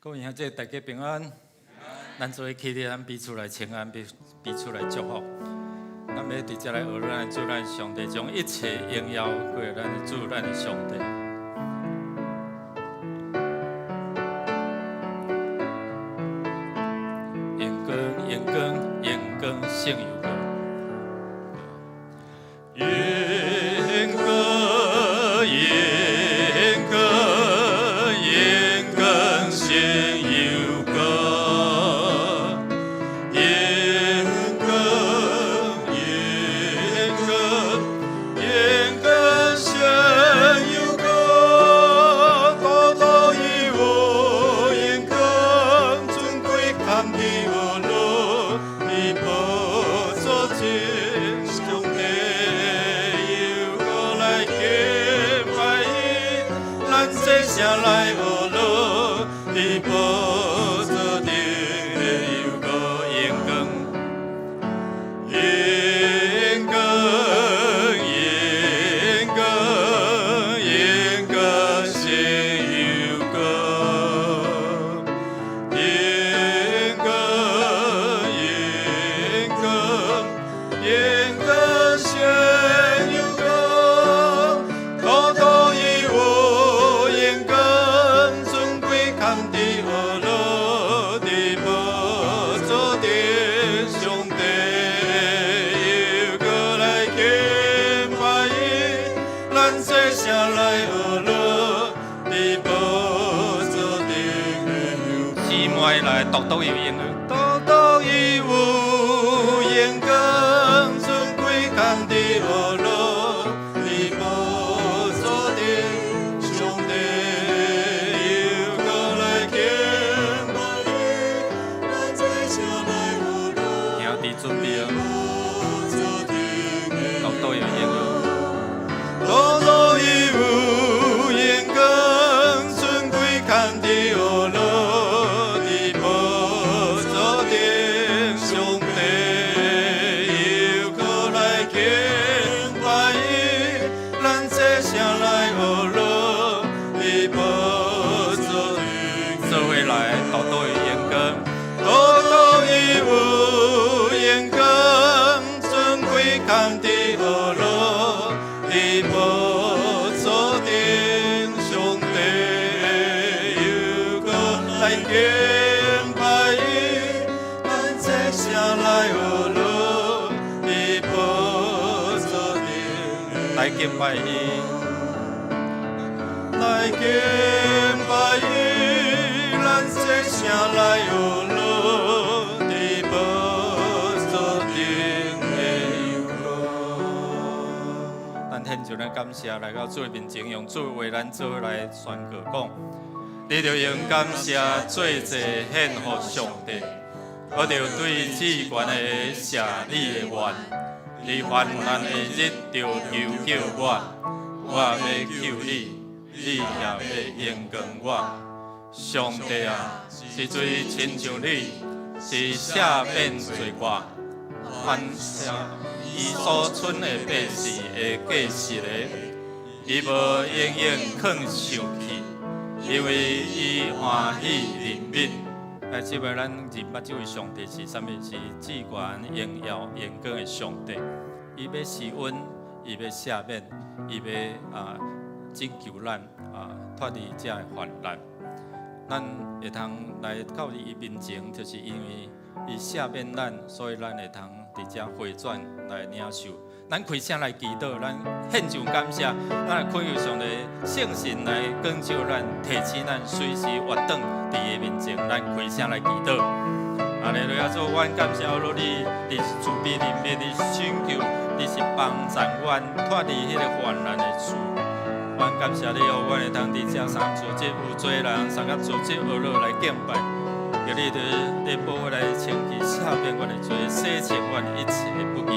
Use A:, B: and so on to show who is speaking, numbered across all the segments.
A: 各位兄弟，大家平安。咱做伙起立，咱彼此來請安，彼彼此來祝福。咱欲佇遮來學咱的主，咱上帝將一切榮耀歸予咱的主，咱的上帝。榮光，榮光，榮光勝油膏。
B: 榮光，榮光，榮光勝油膏。榮光，榮光，榮光勝油膏。獨獨伊有榮光，尊貴堪佇呵樂，佇寶座前，上帝又閣來敬拜伊，咱齊聲來呵樂，佇寶座頂的油膏榮光。榮光，榮光，榮光勝油膏。榮光，榮光，榮光勝油膏。獨獨伊有榮光，尊貴堪佇呵樂，佇寶座頂，上帝又閣來敬拜伊，咱齊聲來呵樂，佇寶座頂的油膏。
A: 姊妹來獨獨有榮光。
B: 獨獨伊有榮光，尊貴堪佇呵樂，佇寶座頂，上帝又閣來敬拜伊，咱齊聲來呵樂，
A: 兄弟準備啊，
B: 寶座頂的
A: 獨獨有榮光。
B: 獨獨伊有榮光，尊貴堪佇呵樂，佇寶座頂，上帝又閣來敬拜伊，咱齊聲來呵樂，佇寶座頂。
A: 做伙來獨獨有榮光。
B: 獨獨伊有榮光，尊貴堪佇呵樂，佇寶座頂，上帝又閣來敬拜伊，咱齊聲來呵樂，佇寶座頂。
A: 來敬拜伊，
B: 來敬拜伊，咱齊聲來呵樂，佇寶座頂的油膏。
A: 咱獻上咱感謝來到主的面前，用主的話咱做伙來宣告講：你著用感謝做祭獻予上帝，我著對至懸的謝你的願。你患難的日著求救我，我欲救你，你也欲榮光我。上帝啊，是罪親像你，是赦免罪過，凡是伊所剩的百姓會過失的，伊無永遠囥受氣，因為伊歡喜憐憫。來，這擺咱認捌這位上帝是啥物？是至懸榮耀榮光的上帝。伊欲施恩，伊欲赦免，伊欲拯救咱脫離這个患難。咱會通來到伊面前，就是因為伊赦免咱，所以咱會通佇遮回轉來領受。咱開聲來祈禱，咱獻上感謝，咱來懇求上帝聖神來光照咱，提醒咱隨時活轉佇伊面前。咱開聲來祈禱。阿利路亞，主，阮感謝主你，你是慈悲憐憫，你是拯救，你是幫助阮脫離彼个患難的主。阮感謝你，予阮會通佇遮三組織有罪人，三個組織呵樂來敬拜。求你佇你寶血來清氣赦免阮的罪，洗清阮一切的不義。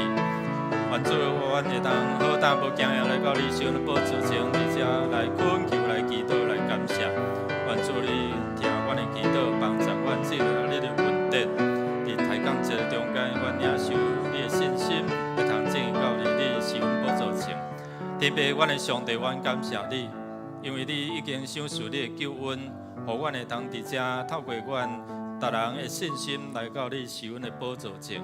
A: 願主，阮會當好膽無驚訝來到你施恩寶座前，佇遮來懇求、來祈禱、來感謝。願主你聽阮的祈禱，幫助阮進入你的恩典。佇抬槓節中間，阮領受你的信心，會通進入到你施恩寶座前。特別阮的上帝，阮感謝你，因為你已經賞賜你的救恩，予阮會當佇遮透過阮逐人的信心來到你施恩的寶座前。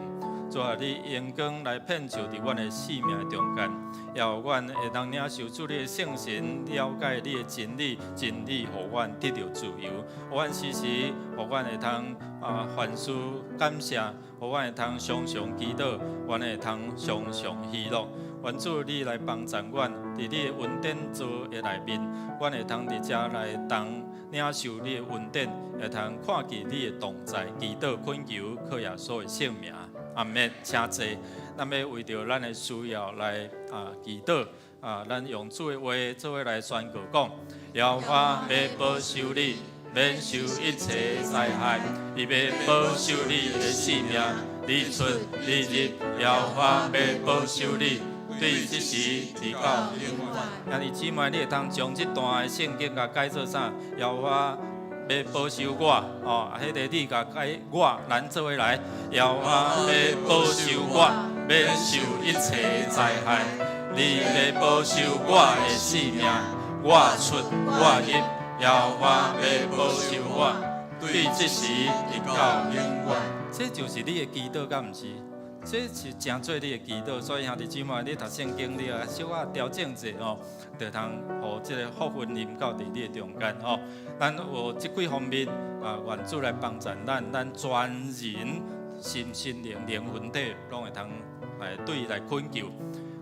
A: 主啊，你榮光來遍照佇阮的生命的中間，也予阮會當領受主你的聖神，了解你的真理，真理予阮得著自由。予阮時時，予阮會通凡事感謝，予阮會通常常祈禱，阮會通常常喜樂。願主你來幫助阮，佇你的恩典座的內面，阮會通佇遮來同領受你的恩典，會通看見你的同在，祈禱懇求靠耶穌的聖名。阿們，請坐。咱欲為著咱的需要來祈禱啊，咱用主的話做伙來宣告講：耶和華欲保守你，免受一切災害；伊欲保守你的性命，你出你入，耶和華欲保守你，對這時直到永遠。兄弟姊妹，你會通將這段的聖經共改做啥？耶和華欲保守我，哦，彼个你共改我，咱做伙來。耶和華欲保守我，免受一切災害。伊欲保守我的性命，我出我入，耶和華欲保守我，對這時直到永遠。這就是你的祈禱，敢毋是？這是成做你的祈禱，所以兄弟姊妹，你讀聖經，你也小可調整者哦，就通予這个福分臨到佇你的中間哦。咱有這幾方面啊，願主來幫助咱，咱全人心身靈靈魂體，攏會通來對伊來懇求。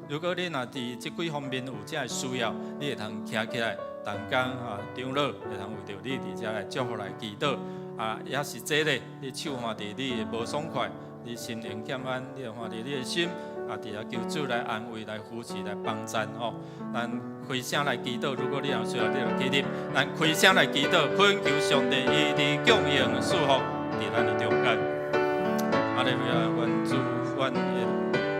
A: 如果你若佇這幾方面有這个需要，你會通徛起來，同工啊長老會通為著你佇遮來祝福來祈禱。啊，抑是這咧，你手看佇你的無爽快，你心靈欠安，你會看佇你的心，啊，佇遐求主來安慰、來扶持、來幫贊吼。咱開聲來祈禱，如果你有需要，你就起立。咱開聲來祈禱，懇求上帝醫治供應賜福佇咱的中間。哈利路亞，願主，阮會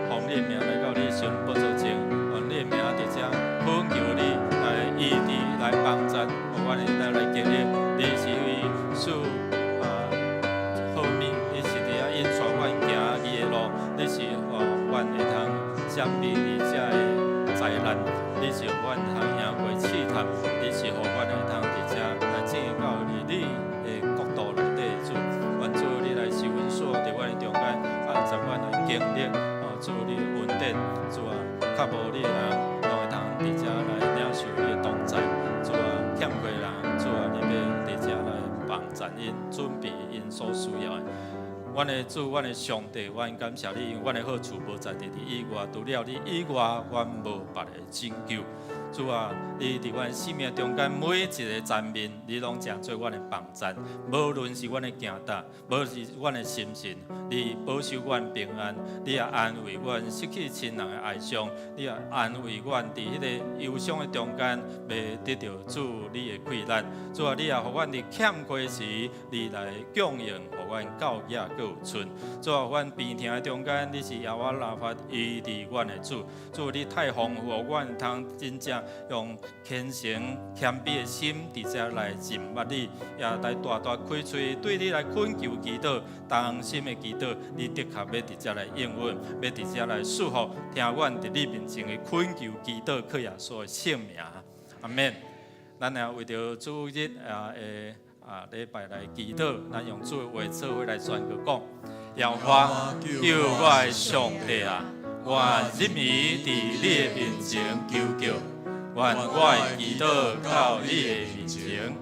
A: 奉你的名來到你施恩寶座前，奉你的名佇遮懇求你來醫治、來幫贊，予阮會當來經歷，你是位賜好物，你是佇遐引帶阮行義的路，你是予阮會通閃避佇遮的災難，你是予阮通贏過試探，你是予阮會通佇遮來進入到你的國度內底的主。願主你來施恩賜佇阮的中間，幫助阮來經歷哦，主你的恩典，主啊，較無你的人，攏會通佇遮來領受你的同在。主啊，欠缺的人，主啊，你欲佇遮來幫助𪜶，準備𪜶所需要的。阮的主，阮的上帝，阮感謝你，因為阮的好處無在佇你以外，除了你以外，阮無別的拯救。主啊，你佇阮生命中間每一个層面，你攏成做阮的幫贊。無論是阮的行踏，無論是阮的心神，你保守阮平安，你也安慰阮失去親人的哀傷，你也安慰阮佇彼个憂傷的中間，袂得著主你的氣力。主啊，你也予阮佇欠缺時，你來供應，予阮夠額閣有剩。主啊，阮病痛的中間，你是耶和華拉法醫治阮的主。主，你太豐富，予阮通真正用虔誠謙卑的心，佇遮來認捌你，也來大大開喙對你來懇求祈禱，衷心的祈禱，你的確欲佇遮來應允，欲佇遮來賜福，聽阮佇你面前的懇求祈禱，靠耶穌的聖名，阿們。咱也為著主日的禮拜來祈禱，咱用主的話做伙來宣告講：耶和華救我的上帝啊，我入暝佇你的面前求叫，願我的祈禱到你的面前，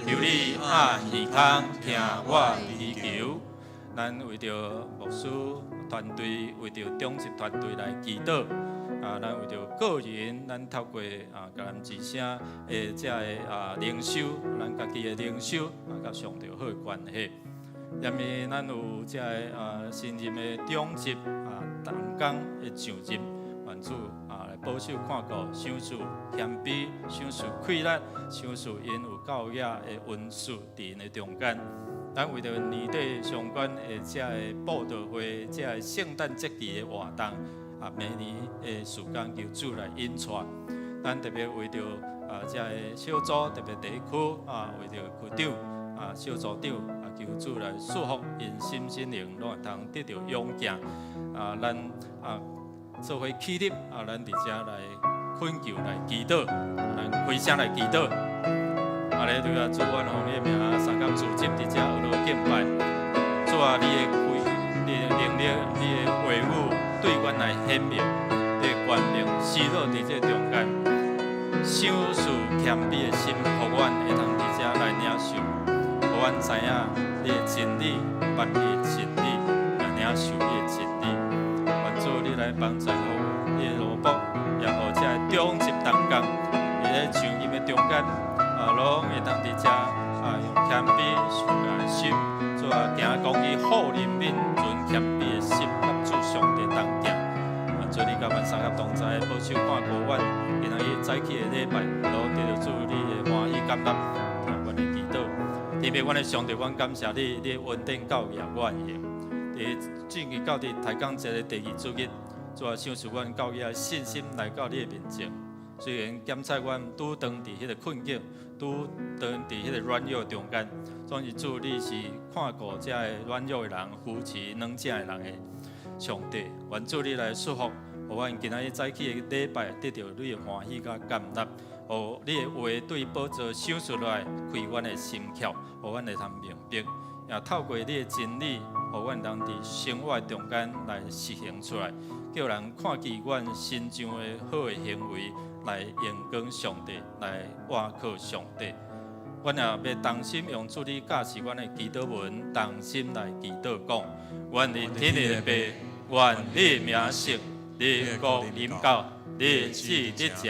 A: 求你掩耳孔聽我祈求。咱為著牧師團隊，為著長執團隊來祈禱。咱為著個人，咱透過迦南之聲的這个靈修，咱家己的靈修佮上帝好的關係。因為咱有這个新任的長執同工的上任，願主來保守看顧，賞賜謙卑，賞賜氣力，賞賜𪜶有夠額的恩賜佇𪜶的中間。咱為著年底相關的這个布道會、這个聖誕節期的活動，明年的時間求主來引帶。咱特別為著這个小組，特別地區為著區長小組長求主來賜福，𪜶心身靈攏會通得著勇健。咱做伙起立，咱佇遮來懇求來祈禱，咱開聲來祈禱。哈利路亞，主，阮奉你的名，三工聚集佇遮學羅敬拜。主啊，你的規，你的能力，你的話語對阮來顯明，你的權柄施落佇這中間，賞賜謙卑的心，予阮會當佇遮來領受，予阮知影你的真理，捌你的真理，也領受你的真理。願主你來幫助予你的奴僕，也予這个中集同工，佇咧唱吟的中間，啊，攏會當佇遮啊，用謙卑受教的心，主啊，行公義好憐憫，存謙卑的心，佮主上帝同行。願主你佮阮三甲同在，保守看顧阮，今仔日早起的禮拜，攏得著主你的歡喜感恩，聽阮的祈禱。天父，阮的上帝，阮感謝你，你的恩典夠額阮用。佇進入到佇抬槓節的第二主日，主啊，賞賜阮夠額的信心來到你的面前。雖然檢測阮拄當佇彼个困境，拄當佇彼个軟弱中間，總是主你是看顧這个軟弱的人，扶持軟弱的人的上帝。願主你來祝福，予阮今仔日早起的禮拜得著你的歡喜佮感恩，予你的話對寶座賞賜落來，開阮的心竅，予阮會通明白，也透過你的真理，予阮通佇生活中間來實行出來，叫人看見阮身上的好的行為，來榮光上帝，來倚靠上帝。阮也欲同心用主你教示阮的祈禱文，同心來祈禱講：阮佇天的父，願你名聖，你國臨到，你旨意成，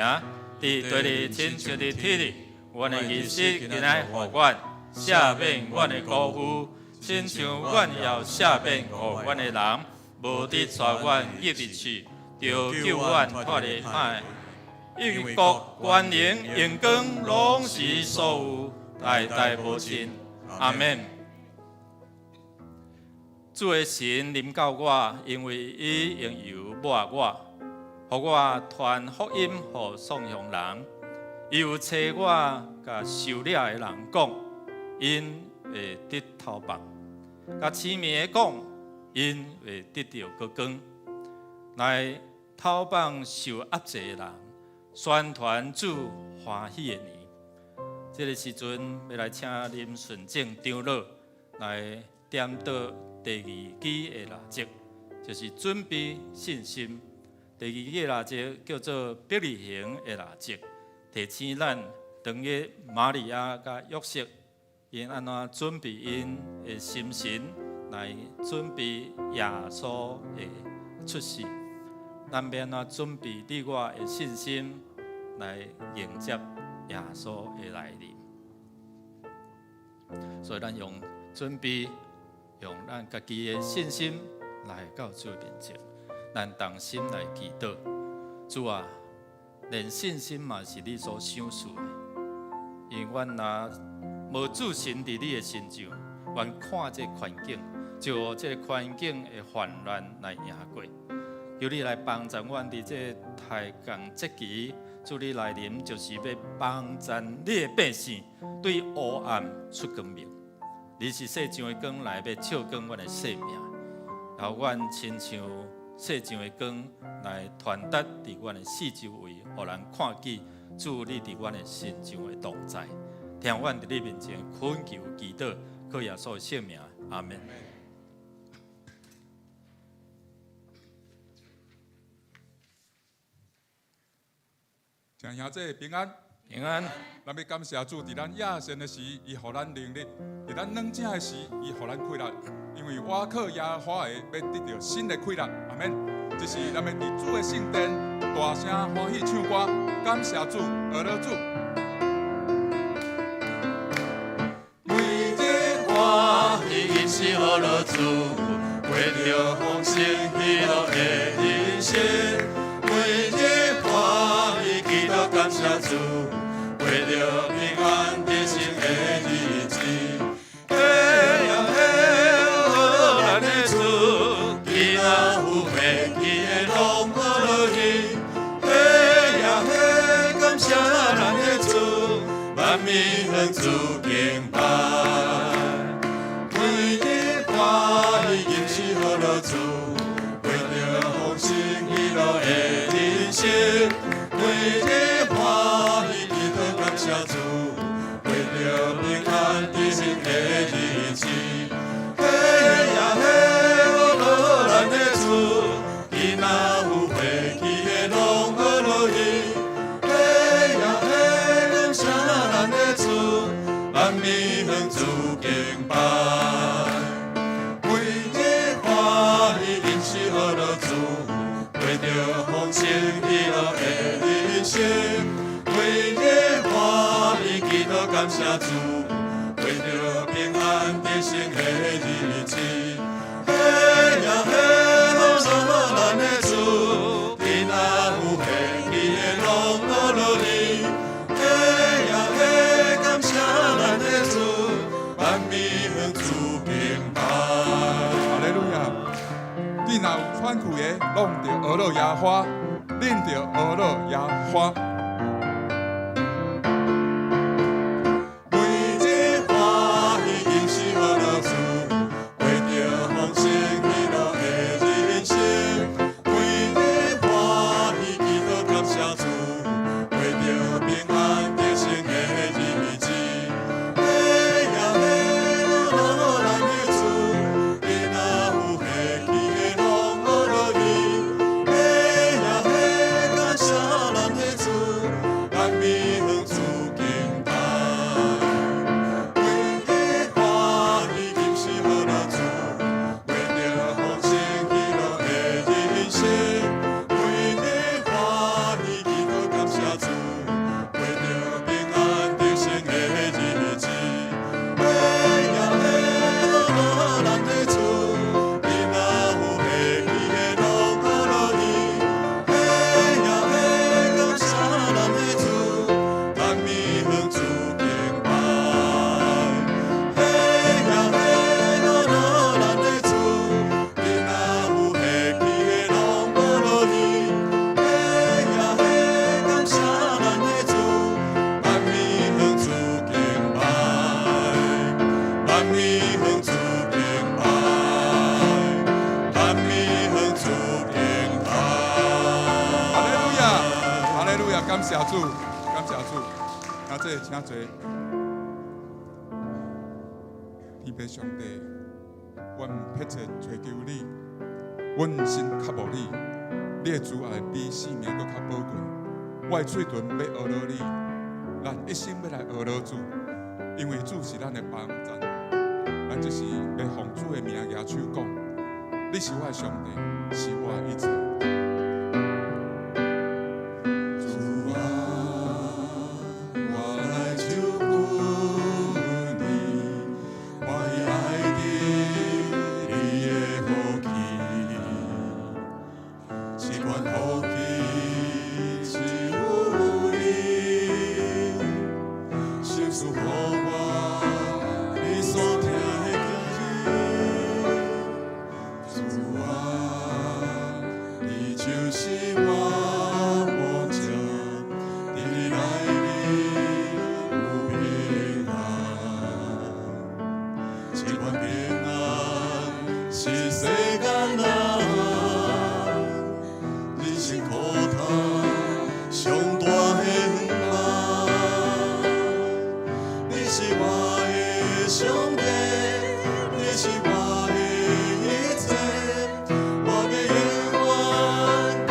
A: 佇地裡親像佇天裡。阮的飲食今仔日予阮，赦免阮的辜負，親像阮也赦免予阮的人，無得帶阮入試，著救阮脫離歹。因為國、權能、榮光，攏是所有，代代無盡。阿門。主的神臨到我，因為伊用油抹我，予我傳福音予喪窮人。伊又差我共受掠的人講，𪜶會得頭放；共痴迷的講，𪜶會得著閣光。來討放受壓制的人，宣傳主歡喜的年。這个時陣，欲來請林順正長老來點導第二支的蠟燭，就是準備信心。第二支的蠟燭叫做伯利恆的蠟燭，提醒咱當日瑪利亞佮約瑟，𪜶按怎準備𪜶的心神來準備耶穌的出世。咱欲按怎準備你我的信心來迎接耶穌的來臨？所以咱用準備，用咱家己的信心來到主面前，咱同心來祈禱。主啊，連信心嘛是你所賞賜的，因為阮若無注神佇你的身上，阮看這個環境，就予這個環境的患難來贏過。求你來幫助阮佇這個抬槓節期，主你來臨，就是欲幫助你的百姓對黑暗出光明。你是世上的光，來欲照光阮的生命，予阮親像世上的光來傳達佇阮的四周圍，予人看見主你佇阮的身上的同在。聽阮佇你面前懇求祈禱，靠耶穌的聖名，阿門。
B: 請兄弟平安，
A: 平安。
B: 咱欲感謝主，佇咱野善的時，伊予咱能力；佇咱軟正的時，伊予咱氣力。因為倚靠耶和華的，欲得著新的氣力。阿門。這是咱欲佇主的聖殿，大聲歡喜唱歌，感謝主，學樂主。
A: 每日歡喜，是學樂主，過著豐盛喜樂的人生。每日歡喜，祈禱感謝主，過著平安得勝的日子。嘿呀嘿，咱的主，囡仔有袂記的攏學樂去。嘿呀嘿，感謝咱的主，萬民向主敬拜。每日歡喜，是學樂主，過著豐盛喜樂的
B: 志。嘿呀嘿，呵咱的主，伊若有火氣的，攏呵落伊。嘿呀嘿，感謝咱的主，萬民向主敬拜。每日歡喜，因是呵落主，過著豐盛喜樂的人生。每日歡喜，祈禱感謝主，過著平安得勝的日子。嘿呀嘿，呵咱的主，伊若有火氣的，攏呵落伊。嘿呀嘿，感謝咱的主，萬民向主敬拜。
C: 哈利路亞！你若有喘氣的，攏著呵落耶和華，恁著呵落耶和華。
B: 每日歡喜，因是呵落主，過著豐盛喜樂的人生。每日歡喜，祈禱感謝主，過著平安得勝的日子。嘿呀嘿，呵咱的主，伊若有火氣的，攏呵落伊。嘿呀嘿，感謝咱的主，萬民向主敬拜。每日歡喜，因是呵落主，過著豐盛喜樂的人生。每日歡喜，祈禱感謝主，過著平安得勝的日子。嘿呀嘿，呵咱的主，伊若有火氣的，攏呵落伊。嘿呀嘿，感謝咱的主，萬民向主敬拜。嘿呀嘿，呵咱的主，伊若有火氣的，攏呵落伊。嘿呀嘿，感謝咱的主，萬民向主敬拜。萬民向主敬拜，萬民向主敬拜。
C: 哈利路亞！哈利路亞！感謝主，感謝主。請坐，請坐。天父上帝，阮迫切尋求你，阮心渴慕你，你的慈愛比性命閣較寶貴。我的喙唇欲呵落你，咱一生欲來呵落主，因為主是咱的幫贊。咱就是欲奉主的名舉手講，你是我的上帝，是我的一切。
B: 主啊，我來求顧你，我已愛的你的福氣，這款福氣只有你，賞賜予我你所疼的兒。主啊，你就是我保障，佇你內面有平安，這款平安是世間人人生苦痛上大的希望。你是我的上帝，你是我的一切，我欲永遠佮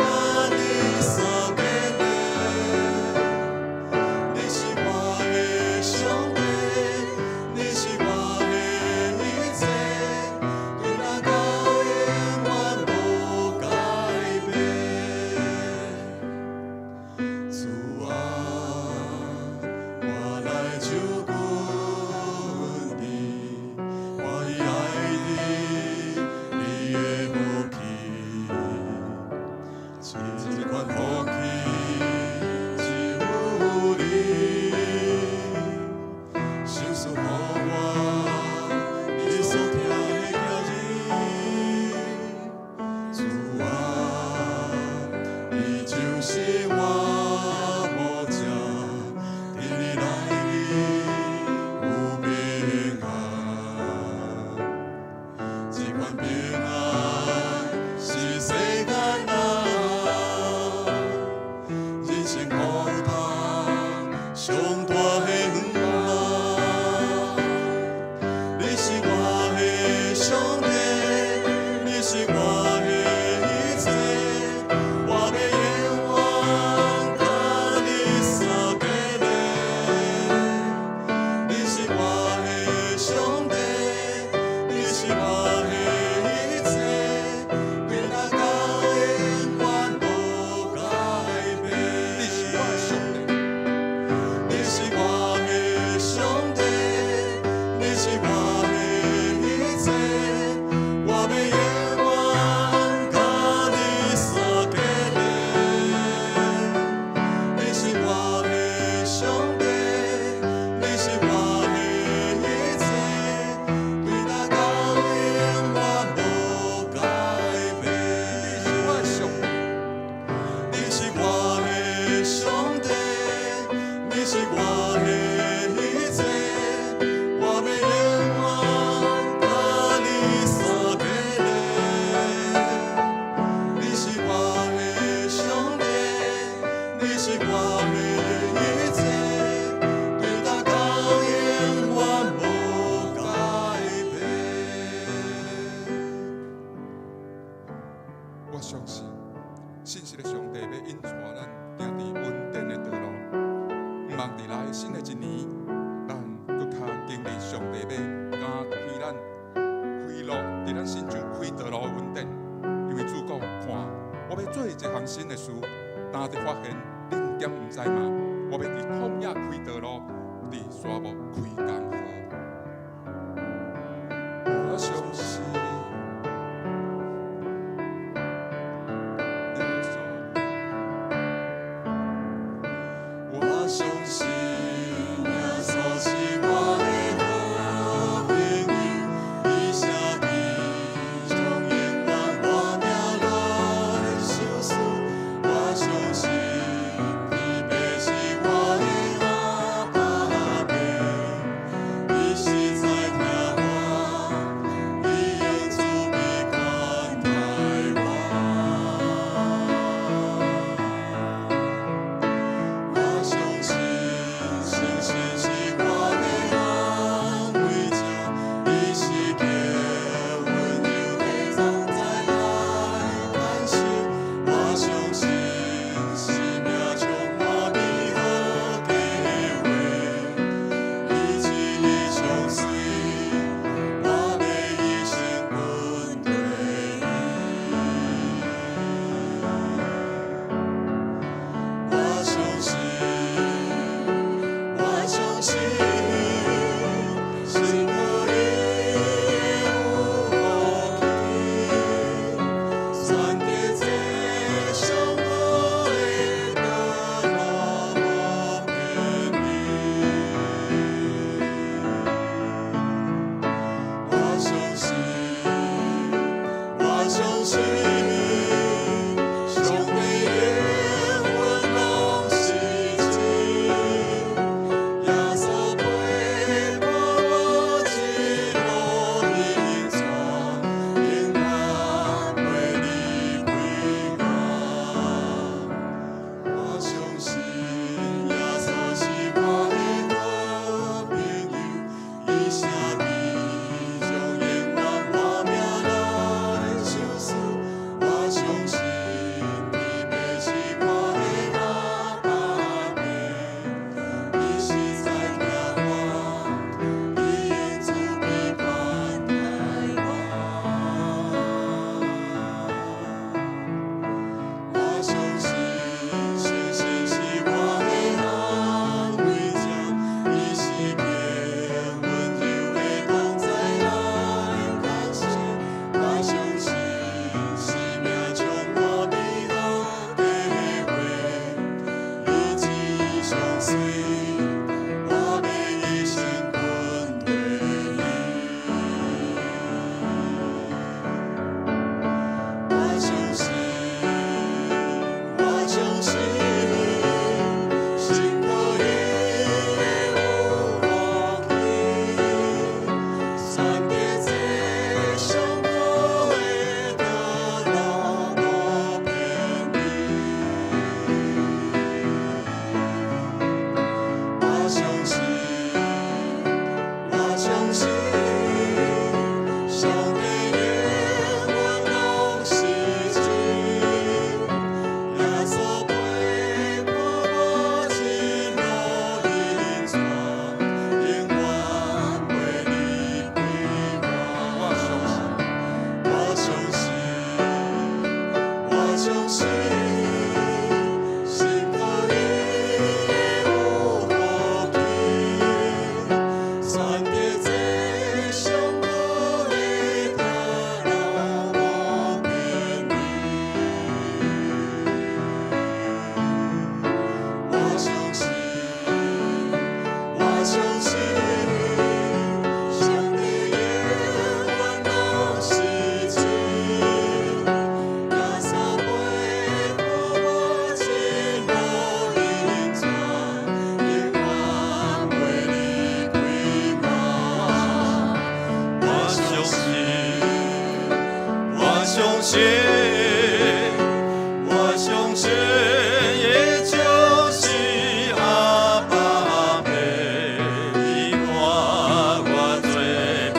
B: 你相連的。你是我的上帝，你是我的一切，對咱到永上帝，你是我的一切，對今到永遠無改變。
C: 你是我的上帝，
B: 你是我的上帝，你是我的一切，我欲永遠佮你相結連。你是我的上帝，你是我的一切，對今到永遠無改變。
C: 你是我的上帝，
B: 你是我的上帝，你是我的一切，我欲永遠佮你相結連。你是我的上帝，你是我的一切，對今到永遠無改變。
C: 我相信，信實的上帝欲引帶咱行佇恩典的道路。毋望佇來新的一年，咱閣較經歷上帝欲加添咱開路，佇咱身上開道路的恩典。因為主講，看，我欲做一項新的事，今才發現，恁敢毋知嗎？我欲佇曠野開道路，佇沙漠開江河。
B: 我相信耶穌，我相信耶穌是我的好朋友，伊寫記將永遠我名來相思。我相信天父是我的阿爸父，伊實在疼我，伊會相信，我相信，我相信，伊就是阿爸父，伊看我做寶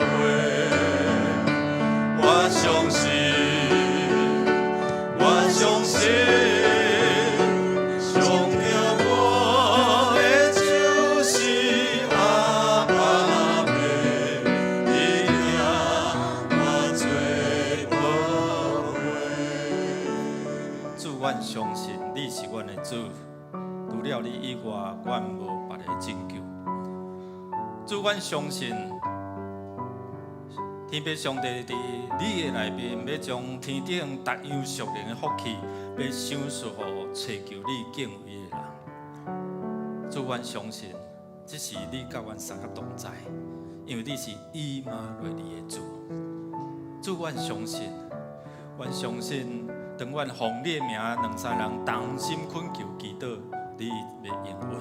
B: 貝。我相信，我相信，上疼我的就是阿爸父，伊疼我做寶貝。
A: 主，阮相信你是阮的主，除了你以外，阮無別个拯救。主，阮相信天父上帝佇你的內面，欲將天頂逐樣屬靈的福氣，欲賞賜予揣求你敬畏的人。主，阮相信，這是你佮阮相佮同在，因為你是以馬內利的主。主，阮相信，阮相信，當阮奉你的名，兩三人同心懇求祈禱，你欲應允。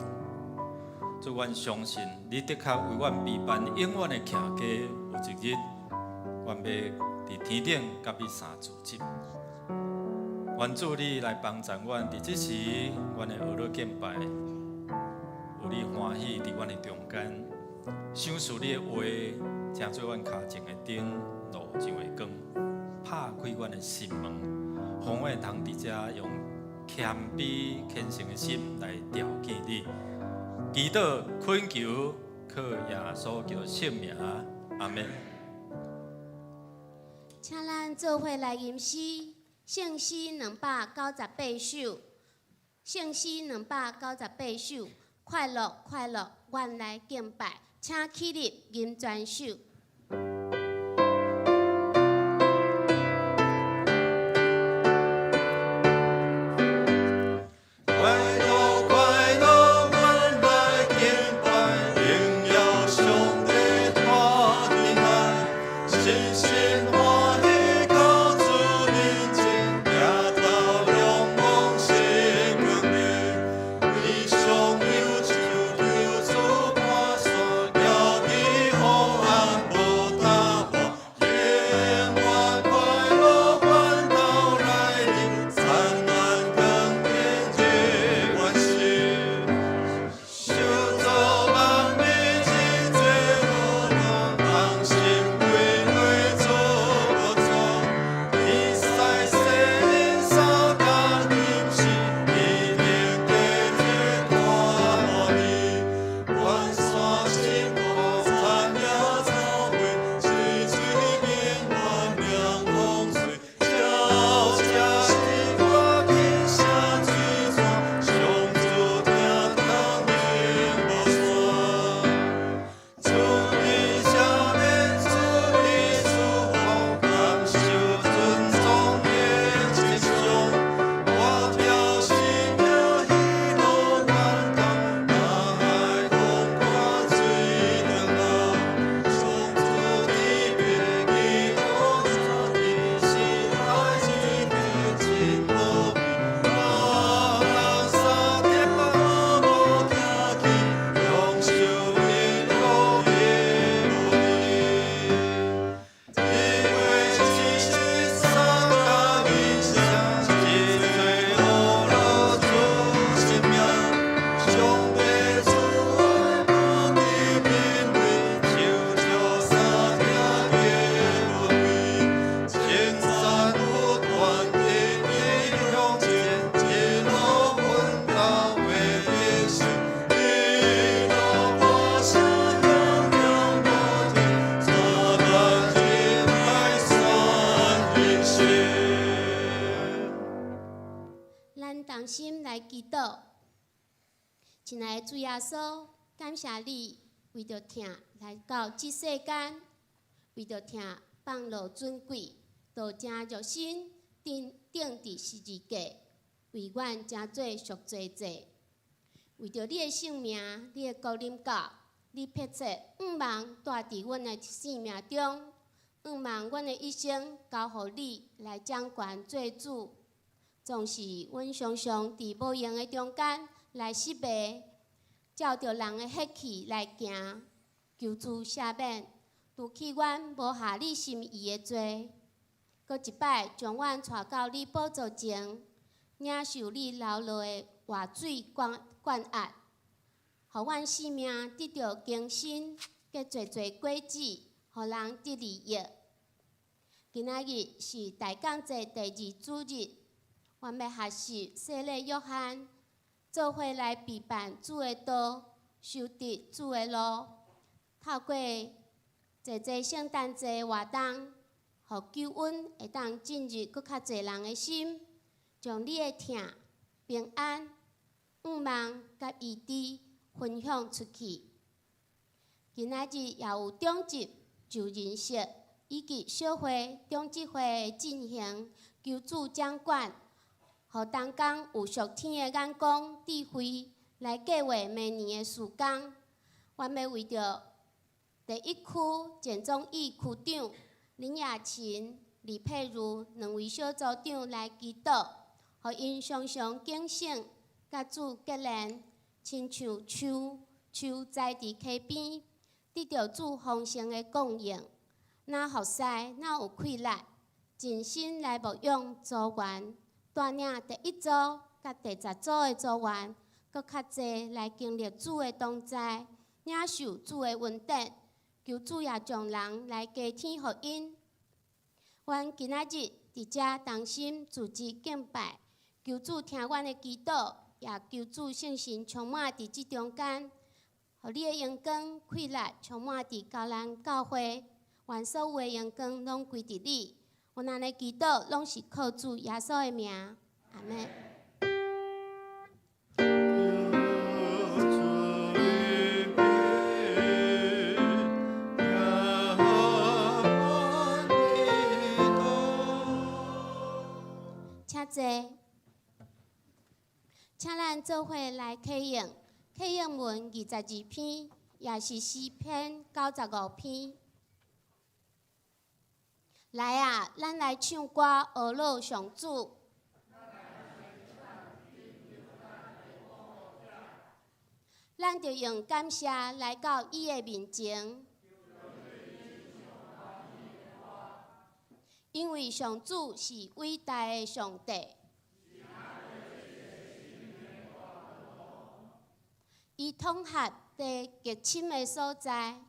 A: 主，阮相信，你的確為阮備辦永遠的徛家，有一日，阮欲佇天頂佮你相聚集。願主你來幫助阮，佇這時，阮的學樂敬拜，有你歡喜佇阮的中間，賞賜你的話，成做阮跤前的燈，路上的光，拍開阮的心門，予阮會通佇遮用謙卑虔誠的心來朝見你，祈禱懇求，靠耶穌基督聖名，阿門。
D: 請咱做伙來吟詩，聖詩298首，聖詩298首，快樂快樂，阮來敬拜，請起立吟全首。
B: 快樂快樂，阮來敬拜，榮耀上帝帶進來，深深歡喜到主面前，抬頭仰望神光明，悲傷憂愁求主看散，徛佇黑暗無答案，永遠快樂阮到來臨，燦爛光明日完成，受造萬民真濟樂，同心歸內做無錯，天使聖靈相佮吟詩，一定得這大滿意。願山深谷參了草花，水水平原涼風吹，悄悄是歌天聲水泉，上主聽通永無散。主的赦免，主的祝福，感受尊崇的真相。我跳生命喜樂源頭，大海空看水長流。上主的別基督是愛之真無比，人人三點無聽去，享受喜樂的無比。因為這是三甲吟聲，真濟樂樂主聖名，上帝主愛無極品味，手照三聽的無比，稱讚不斷的向前，一路奮鬥為得勝，一路歌聲響響無停，紲咱進來算人生。
D: 咱同心來祈禱，親愛的主耶穌，感謝你為著疼來到這世間，為著疼放落尊貴，道成肉身，釘釘佇十字架，為阮成做贖罪祭。為著你的聖名，你的國臨到，你迫切向望帶佇阮的生命中，向望阮的一生交予你來掌權做主。總是阮常常佇無閒的中間來失迷，照著人的血氣來行，求主赦免，拄除去阮無合你心意的罪，閣一擺將阮帶到你寶座前，領受你流落的活水灌灌壓，予阮生命得著更新，結濟濟果子，予人得利益。今仔日是大降節第二主日，阮欲學習洗禮約翰，做伙來備辦主的道，修直主的路，透過濟濟聖誕節活動，予救恩會當進入閣較濟人的心，將你的疼、平安、向望佮醫治分享出去。今仔日也有長執就任式以及小會長執會的進行，求主掌管，予同工有屬天的眼光、智慧來計劃明年的事工。阮欲為著第一區簡宗義區長林雅琴、李佩如兩位小組長來祈禱，予𪜶常常警醒，佮主結連，親像樹樹栽佇溪邊，得著主豐盛的供應。若服侍，若有氣力，盡心來牧養組員，帶領第一組佮第十組的組員，閣較濟來經歷主的同在，領受主的恩典，求主也將人來加添予𪜶。阮今仔日佇遮同心組織敬拜，求主聽阮的祈禱，也求主聖神充滿佇這中間，予你的榮光、氣力充滿佇高蘭教會，願所有的榮光攏歸佇你。阮按呢祈禱，攏是靠主耶穌的名，阿們。
B: 求主預備，聽阮祈禱。
D: 請坐，請咱做伙來啟應，啟應文22篇，也是詩篇95篇。來啊，咱來唱歌，呵咾上主。咱著用感謝來到伊的面前，因為上主是偉大的上帝，伊統合地極深的所在，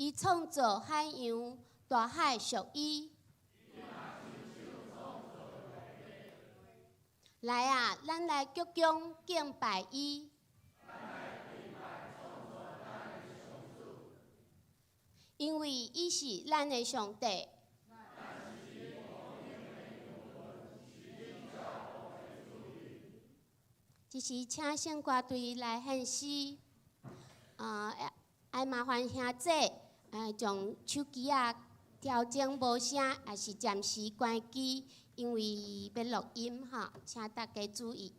D: 伊創造海洋，大海屬伊。來啊，咱來鞠躬敬拜伊。因為伊是咱的上帝。這時請聖歌隊來獻詩，愛麻煩兄姐，將手機仔調整無聲，抑是暫時關機，因為欲錄音吼，請大家注意。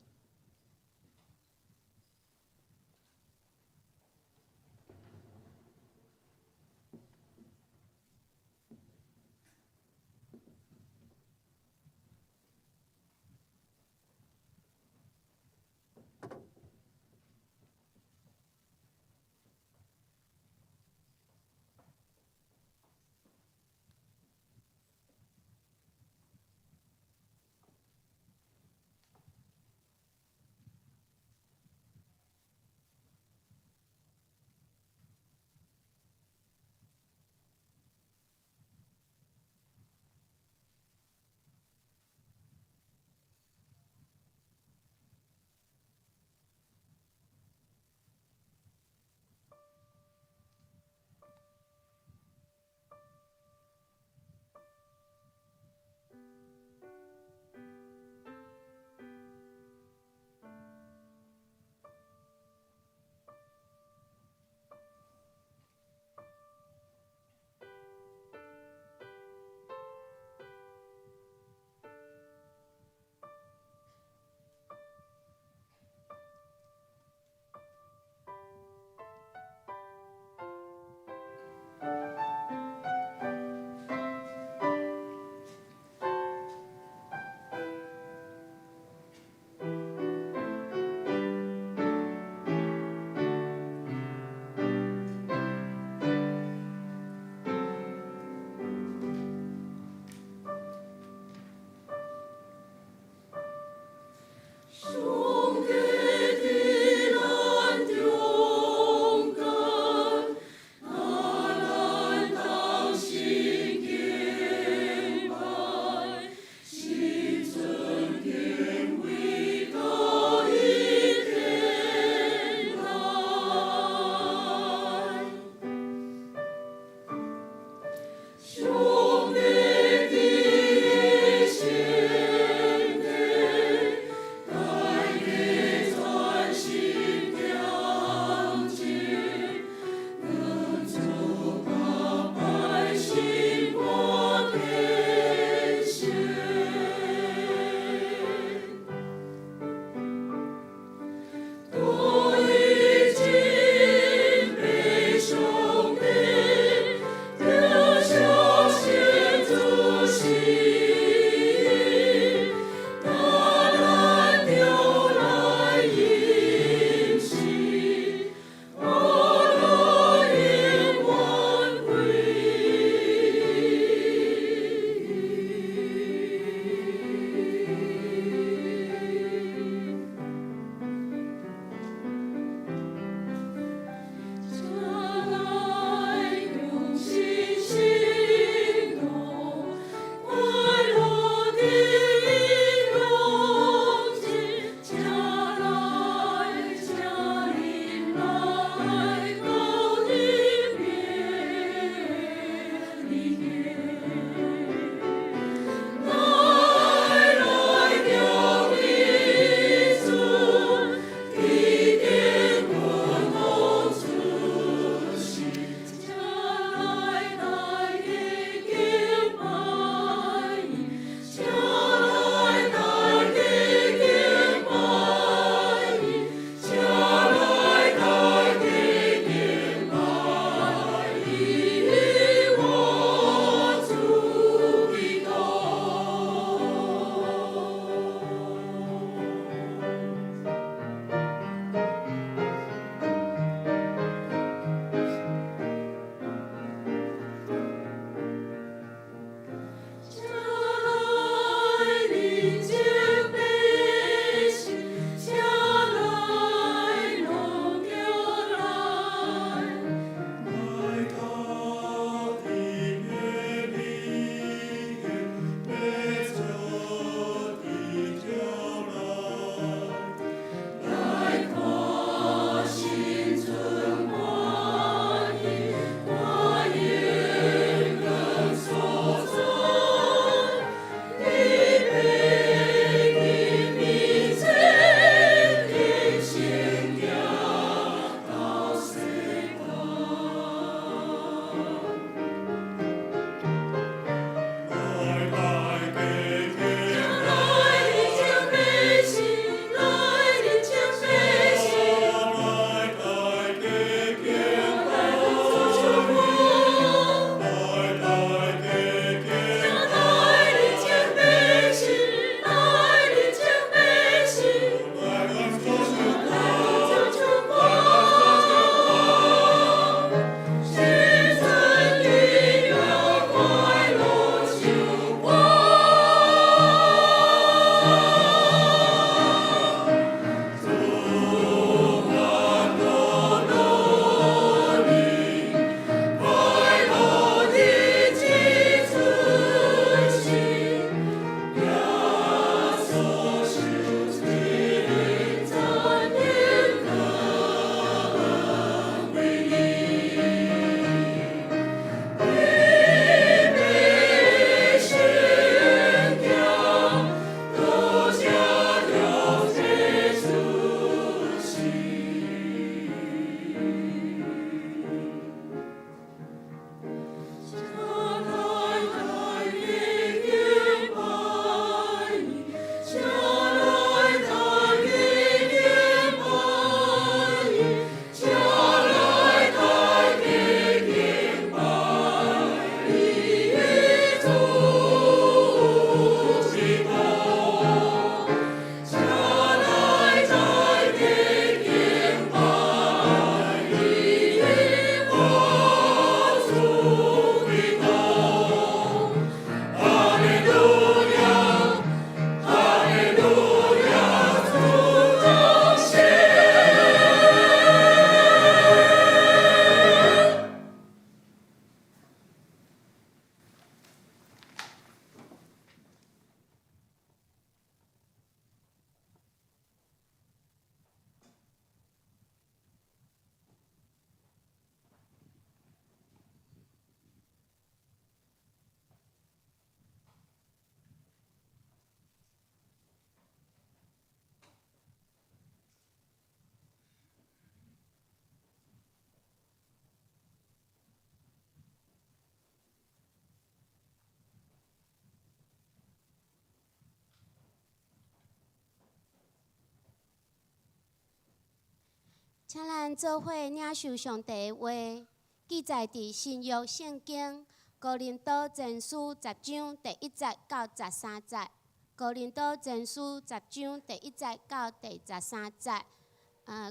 D: 請咱做伙領受上帝的話，記載佇新約聖經哥林多前書十章第一節到十三節。哥林多前書十章第一節到第十三節。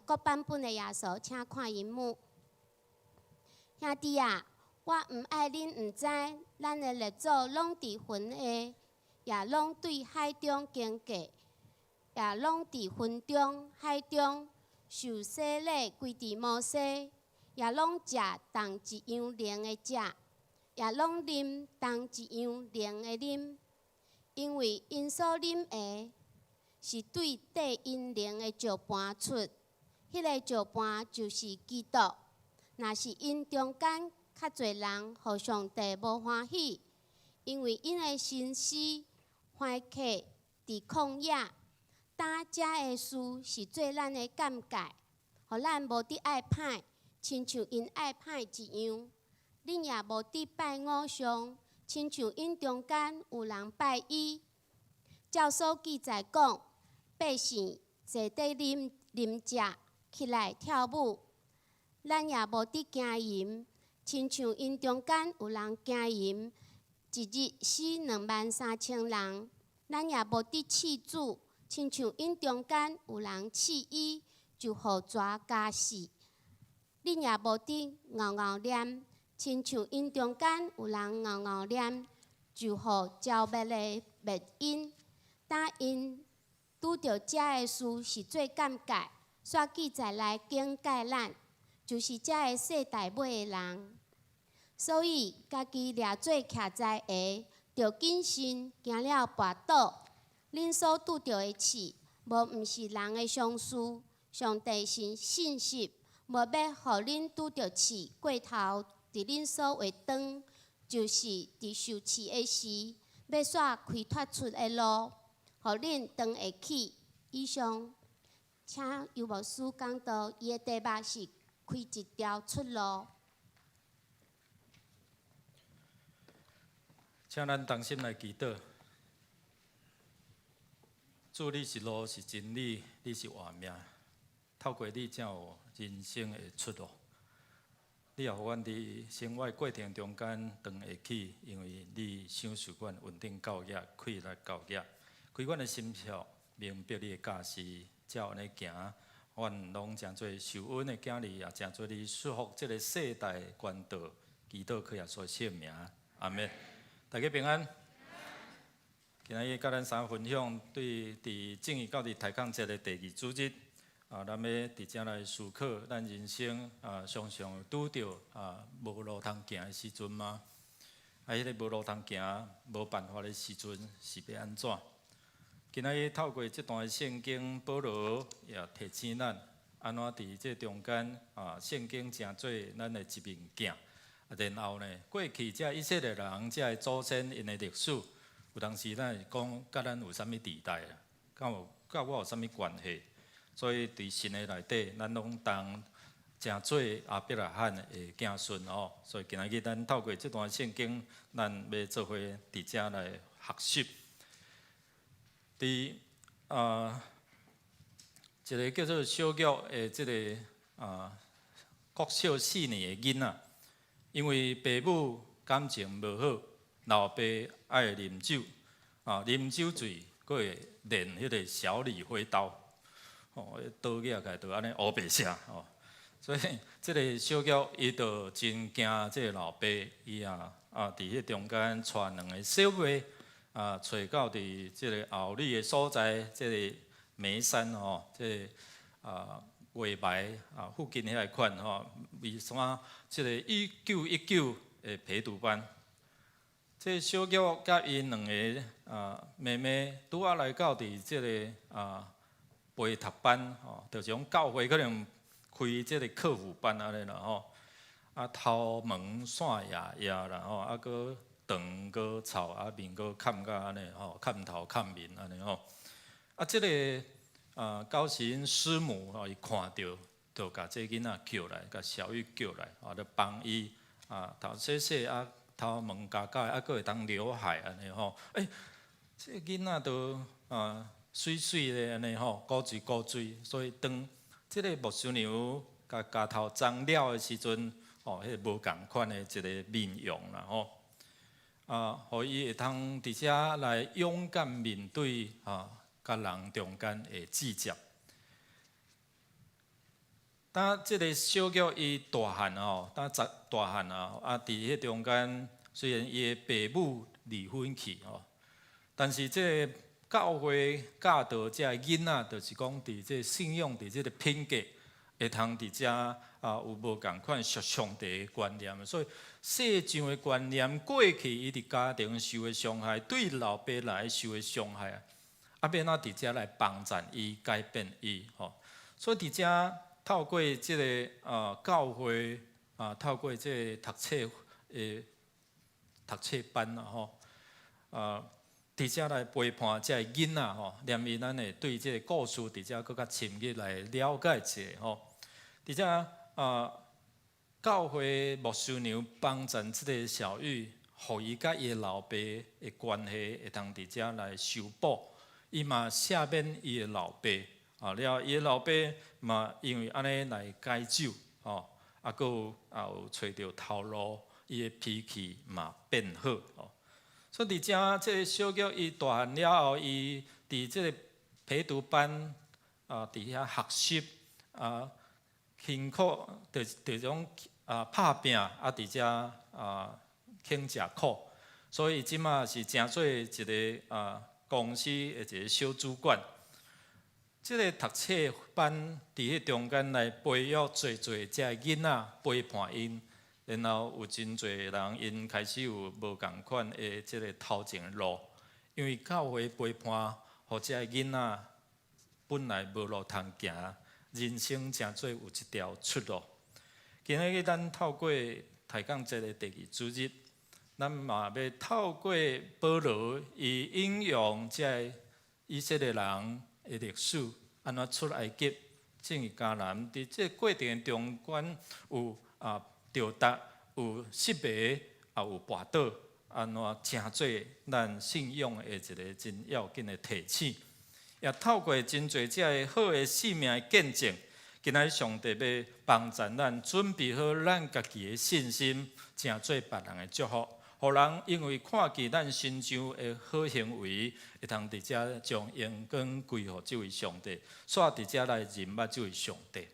D: 各版本的耶穌，請看螢幕。兄弟啊，我毋愛恁毋知，咱的列祖攏佇雲下，也攏對海中經過，也攏佇雲中、海中受洗禮歸佇摩西，也攏食仝一樣靈的食，也攏啉仝一樣靈的啉，因為𪜶所啉的是對綴𪜶靈的石盤出，彼個石盤就是基督。若是𪜶中間較濟人予上帝無歡喜，因為𪜶的心思橫刻佇曠野。當這个事是做咱的鑑戒，予咱無得愛歹，親像𪜶愛歹一樣。恁也無得拜偶像，親像𪜶中間有人拜伊。照所記載講，百姓坐佇啉啉食，起來跳舞。咱也無得奸淫，親像𪜶中間有人奸淫，一日死23,000人。咱也無得試主，親像𪜶中間有人試伊，就予蛇咬死。恁也無得敖敖念，親像𪜶中間有人敖敖念，就予剿滅的滅𪜶。當𪜶拄著這个事是做鑑戒，煞記載來警戒咱，就是這个世代尾的人。所以家己掠做徛在的，著謹慎，驚了跋倒。恁所拄著的試，無毋是人的常事，上帝是信實，無欲予恁拄著試過頭，佇恁所會當，就是佇受試的時，欲煞開拓出的路，予恁當會起。以上，請尤牧師講道，伊的題目是開一條出路。
A: 請咱同心來祈禱。主，你是路，是真理，你是活命。透過你，才有人生的出路。你也予阮佇生活過程中間當會起，因為你賞賜阮穩定教育、開來教育，開阮的心竅，明白你的教示，才有按呢行。阮攏成做受恩的囝兒，也成做你祝福這個世代的管道。祈禱靠耶穌聖名，阿們。大家平安。今仔日佮咱三分享，對佇正義到佇抬槓節的第二主日，啊，咱欲佇遮來思考咱人生啊，常常拄著啊無路通行的時陣嗎？啊，彼个無路通行、無辦法的時陣是欲按怎？今仔日透過這段的聖經，保羅也提醒咱，按怎佇這中間啊，聖經成做咱的一面鏡。啊，然後呢，過去這以色列人這个祖先𪜶的歷史，有當時咱會講，佮咱有啥物佇代啦？敢有佮我有啥物關係？所以佇神的內底，咱攏當成做亞伯拉罕的子孫哦。所以今仔日咱透過這段聖經，咱欲做伙佇遮來學習。佇啊，一个叫做小玉的這个啊國小四年的囡仔，因為爸母感情無好，老爸愛啉酒，啊啉酒醉，閣會練彼个小李飛刀，哦，刀舉起來就按呢烏白寫哦。所以這个小玉伊就真驚這个老爸，伊啊啊佇彼中間帶兩个小妹啊，揣到佇這个后里的所在，這个梅山吼，這个啊月眉啊附近遐个款吼，梅山這个1919的陪讀班。這個小玉佮𪜶兩个啊妹妹拄仔來到佇這个啊陪讀班吼，就是講教會可能開這个課輔班按呢啦吼，啊頭毛散掖掖啦吼，啊閣長閣臭啊面閣崁甲按呢吼，崁頭崁面按呢吼，啊這个啊高行師母吼，伊看著就共這囡仔叫來，共小玉叫來，啊咧幫伊啊頭洗洗啊。頭毛鉸鉸，啊，閣會當劉海按呢吼，欸，這个囡仔都啊媠媠的按呢吼，古錐古錐，所以當這个牧師娘共鉸頭鬃了的時陣，吼，彼個無仝款的一个面容啦，吼。啊，予伊會通佇遮來勇敢面對啊，佮人中間的指責。當這个小玉伊大漢吼，當十大漢啊，啊，佇彼中間雖然伊的爸母離婚去吼，但是這个教會教導這个囡仔，就是講佇這个信仰，佇這个品格，會通佇遮啊有無仝款屬上帝的觀念，所以世上的觀念過去伊佇家庭受的傷害，對老爸來受的傷害啊，啊欲按怎佇遮來幫贊伊，改變伊吼。所以佇遮透過這个啊教會啊，透過這个讀冊的讀冊班啊吼，啊佇遮來陪伴這个囡仔吼，連伊咱會對這个故事佇遮閣較深入來了解一下吼。佇遮啊，教會牧師娘幫贊這个小玉，予伊佮伊的老爸的關係會通佇遮來修補。伊嘛赦免伊的老爸，啊了，伊的老爸嘛因為按呢來解酒，吼，啊，閣有也有揣著頭路，伊的脾氣嘛變好，吼。所以佇遮這个小玉伊大漢了後，伊佇這个陪讀班啊，佇遐學習啊。辛苦，就就種啊拍拚啊，佇遮啊肯食苦，所以這馬是成做一个啊公司的一个小主管。這个讀冊班佇彼中間來培育濟濟這个囡仔，陪伴𪜶，然後有真濟人𪜶開始有無仝款的這个頭前路，因為教會陪伴，予這个囡仔本來無路通行。人生成做有一條出路。今仔日咱透過抬槓節的第二主日，咱嘛欲透過保羅伊引用這个以色列人的歷史，按怎出埃及進入迦南，佇這個過程中間有啊著達，有失迷，也有跋倒，按怎成做咱信仰的一个真要緊的提醒。也透過真濟這个好的生命的見證，今仔日上帝欲幫助咱準備好咱家己的信心，成做別人的祝福，予人因為看見咱身上的好行為，會通佇遮將榮光歸予這位上帝，煞佇遮來認捌這位上帝。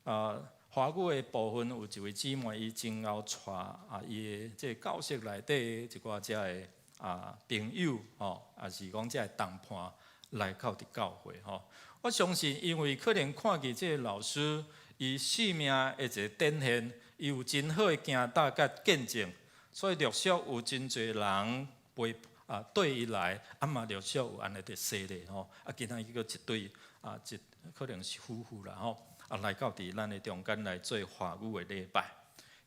A: 啊，華語的部分有一位姊妹，伊真𠢕帶啊，伊的這个教室內底一寡遮的啊朋友吼，抑是講遮的同伴來到佇教會吼。我相信，因為可能看見這个老師伊生命的一个展現，伊有真好的行踏佮見證，所以陸續有真濟人陪啊對伊來，啊嘛陸續有按呢佇洗禮吼。啊，今仔日閣一對啊，一可能是夫婦啦吼，啊來到佇咱的中間來做華語的禮拜。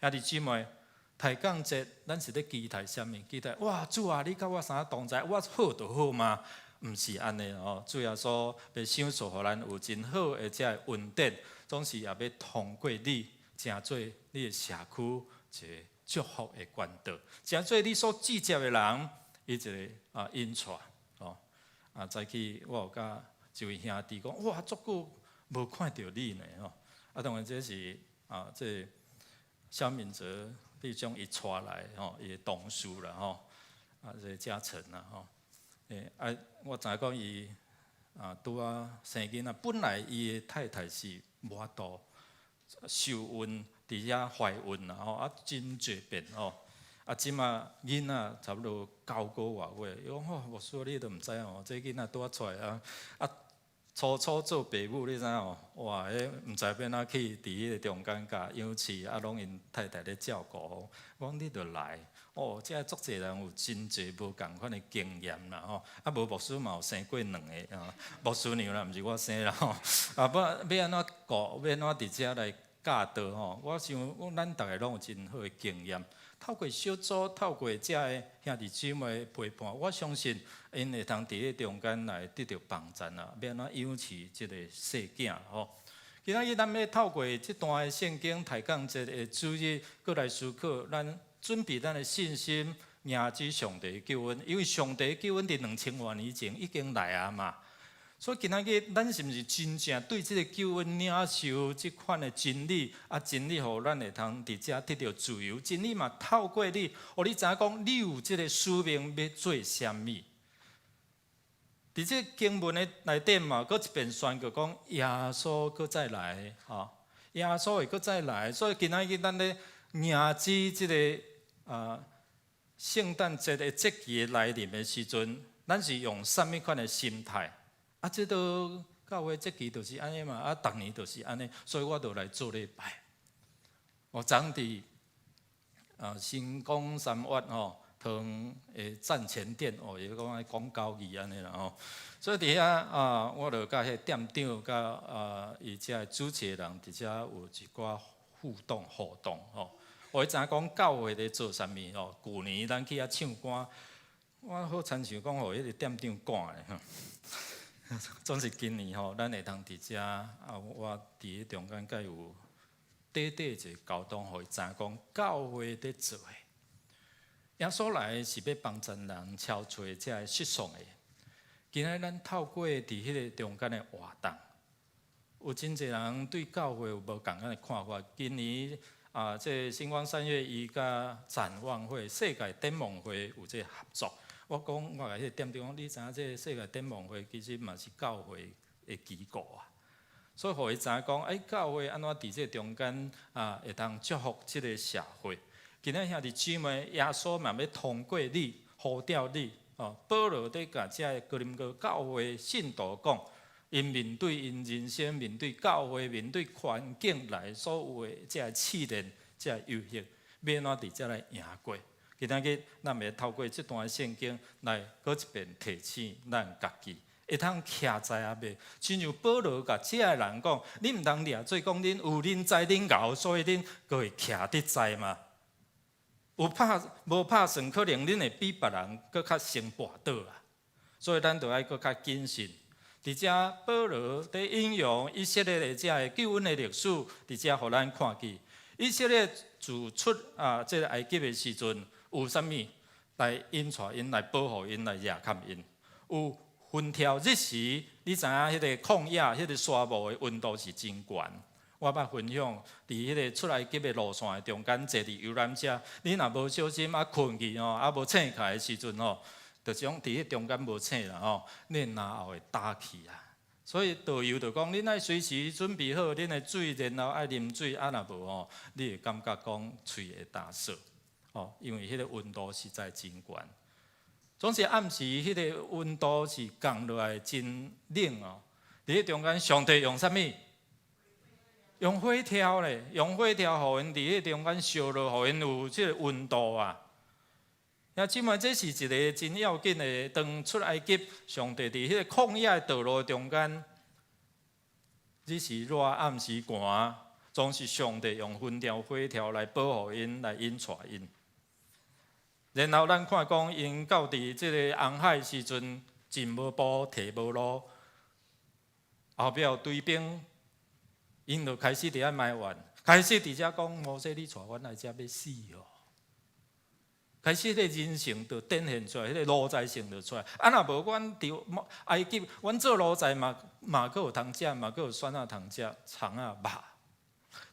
A: 兄弟姊妹，抬槓節，咱是咧期待啥物？期待哇，主啊，你佮我啥同在，我好就好嗎？毋是按呢哦，主耶穌欲賞賜予咱有真好的這个恩典，總是也欲通過你，成做你的社區一个祝福的管道，成做你所指責的人，伊一个啊引帶哦。啊，早起我有佮一位兄弟講，哇，足久無看著你呢吼。啊，當然這是啊，這個蕭敏哲你將伊帶來吼，伊的同事啦吼，啊，這個嘉誠啦吼。欸啊，我知影講伊啊，拄仔生囡仔，本來伊的太太是無法度受孕，佇遐懷孕啦吼，啊真濟遍吼，啊這馬囡仔差不多九個外歲，伊講吼，牧師你都毋知哦，這囡仔拄仔出來啊，啊初初做爸母你知影哦，哇，彼毋知欲按怎去佇彼个中間共養飼，啊攏𪜶太太咧照顧。我講你著來，哦，這足濟人有真濟無仝款的經驗啦吼，啊無牧師嘛有生過兩个啊，牧師娘啦，毋是我生啦吼，啊不欲按怎顧，欲按怎佇遮來教導吼，我想咱逐个攏有真好的經驗。透過小組，透過遮个兄弟姊妹陪伴，我相信𪜶會通佇咧中間來得著幫助啦，欲按怎養飼這个細囝吼。今仔日咱欲透過這段的聖經抬槓節的主日，閣來思考，咱準備咱的信心，迎接上帝的救恩，因為上帝的救恩佇2000外年前已經來啊嘛。所以今仔日咱是毋是真正對這個救恩領受這款的真理？啊，真理予咱會通佇遮得著自由。真理嘛透過你，予你知影講你有這個使命欲做啥物。佇這經文的內底嘛，閣一遍宣告講耶穌閣再來，吼，耶穌會閣再來。所以今仔日咱咧迎接這个聖誕節的節期來臨的時陣，咱是用啥物款的心態？啊，這都教會節期就是按呢嘛，啊，逐年就是按呢，所以我就來做禮拜。我昨佇新光三越吼，堂的站前店哦，伊講愛講交易按呢啦吼，所以佇遐啊，我就佮彼个店長佮伊遮的主持的人佇遮有一寡互動活動吼。予伊知影講教會咧做啥物吼。舊年咱去遐唱歌，我好親像講予彼個店長趕的吼。總是今年吼，咱會通佇遮啊，我佇彼中間佮伊有短短一个交通，予伊知影講教會佇做的。耶穌來是欲幫助人超出這个失喪的。今仔咱透過佇彼个中間的活動，有真濟人對教會有無仝款的看法。今年啊，這個新光三越伊佮展望會、世界展望會有這个合作。我講，我共彼个店長講，你知影這个世界展望會其實嘛是教會的機構啊。所以，予伊知影講，欸，教會按怎佇這个中間啊，會當祝福這个社會。今仔兄弟姊妹，耶穌嘛欲通過你，呼召你。哦，保羅佇共這个哥林多教會信徒講，𪜶面對𪜶人生、面對教會、面對環境來所有的這个試煉、這个誘惑，欲按怎佇遮來贏過。今仔日咱欲透過這段聖經來閣一遍提醒咱家己，會通徛在抑袂？親像保羅共這个人講，恁毋通掠做講恁有恁知恁𠢕，所以恁閣會徛佇在嘛？有拍無拍算，可能恁會比別人閣較先跋倒啊！所以咱著愛閣較謹慎。佇遮保羅佇引用以色列的這个救恩的歷史，佇遮予咱看見，以色列自出這个埃及的時陣，有啥物來引帶𪜶，來保護𪜶，來掠看𪜶？有雲柱日時，你知影彼个曠野、彼个沙漠的溫度是真懸。我捌分享，佇彼个出埃及的路線的中間，坐佇遊覽車，你若無小心啊睏去吼，啊無醒起來的時陣吼，就種佇彼中間無醒啦吼，你的嚨喉會焦去啊。所以導遊就講，恁愛隨時準備好恁的水，然後愛啉水，啊若無吼，你會感覺講喙會焦澀，吼，因為彼個溫度實在真懸。總是暗時彼个溫度是降落來真冷哦。佇彼中間，上帝用啥物？用火柱咧，用火柱予𪜶佇彼中間燒熱，予𪜶有這个溫度啊。兄姊妹，這是一个真要緊的。當出埃及，上帝佇彼个曠野的道路中間，日時熱，暗時寒，總是上帝用雲柱火柱來保護𪜶，來引帶𪜶。然後咱看講，𪜶到佇這个紅海時陣，進無步，退無路，後壁有追兵，𪜶就開始佇遐埋怨，開始佇遮講摩西，你帶阮來遮欲死哦。開始，彼个人性就展現出來，彼个奴才性就出來。啊，若無阮佇埃及，阮做奴才嘛嘛閣有通食，嘛閣有蒜仔通食，蔥仔肉。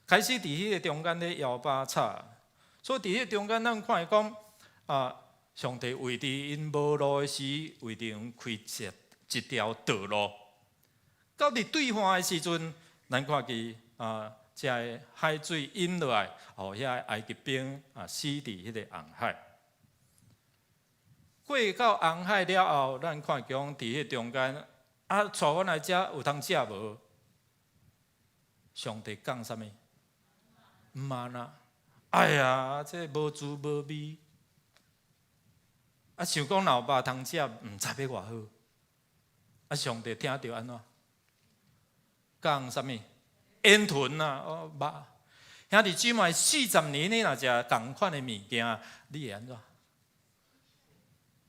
A: 開始佇彼个中間咧搖擺吵，所以佇彼个中間，咱看見講啊，上帝為佇𪜶無路的時，為佇𪜶開一條道路。到佇對岸的時陣，咱看見啊，這个海水淹落來，予遐埃及兵啊死佇彼个紅海。過到紅海了後，咱看講佇彼中間，啊，帶阮來遮有通食無？上帝降啥物？嗎哪！哎呀，這無滋無味。啊，想講若有肉通食，毋知欲偌好。啊，上帝聽著按怎？降啥物？煙雲啊，哦，肉。兄弟姊妹，40年你若食仝款的物件，你會按怎？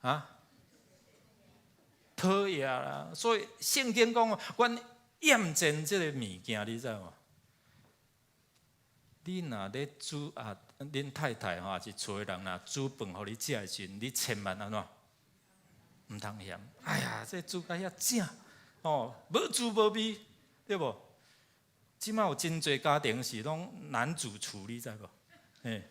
A: 啊？討厭啦！所以聖經講，阮厭賤這个物件，你知無？你若咧煮啊，恁太太吼，抑是厝的人若煮飯予你食的時陣，你千萬按怎？毋通嫌。哎呀，這煮甲遐正，哦，無滋無味，對無？這馬有真濟家庭是攏男主廚，你知無？嘿，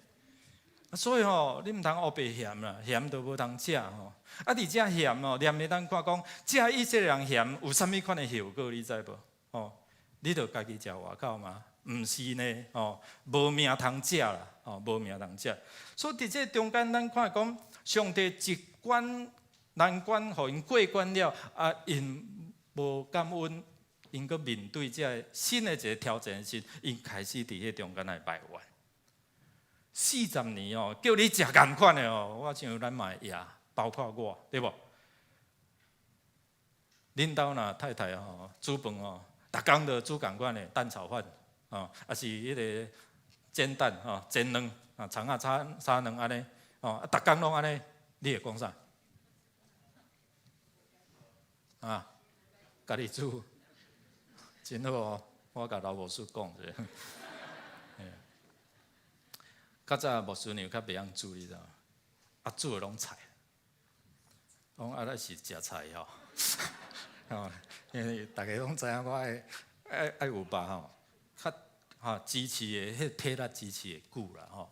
A: 所以吼，你毋通烏白嫌啦，嫌都無通食吼。啊，佇遮嫌哦，連會當看講，遮以色列人嫌有啥物款的後果，你知無？吼，你著家己食外口嗎？毋是呢，吼，無命通食啦，吼，無命通食。所以佇這中間，咱看講，上帝一關難關，予𪜶過關了，啊，𪜶無感恩。𪜶閣面對這个新的一個挑戰時，𪜶開始佇彼中間來埋怨。40年哦，叫你食仝款的哦，我想咱嘛會厭，包括我，對無？恁兜若太太吼煮飯哦，逐工都煮仝款的蛋炒飯，哦，抑是彼个煎蛋吼，煎卵啊，蔥仔炒炒卵按呢，哦，啊，逐工攏按呢，你會講啥？啊，家己煮。真好哦，我共老牧師講者。較早牧師娘較袂曉煮，你知無？啊，煮的攏菜，講啊，咱是食菜吼，吼，因為逐家攏知影我愛愛愛有吧吼，較吼支持的，彼體力支持會久啦吼。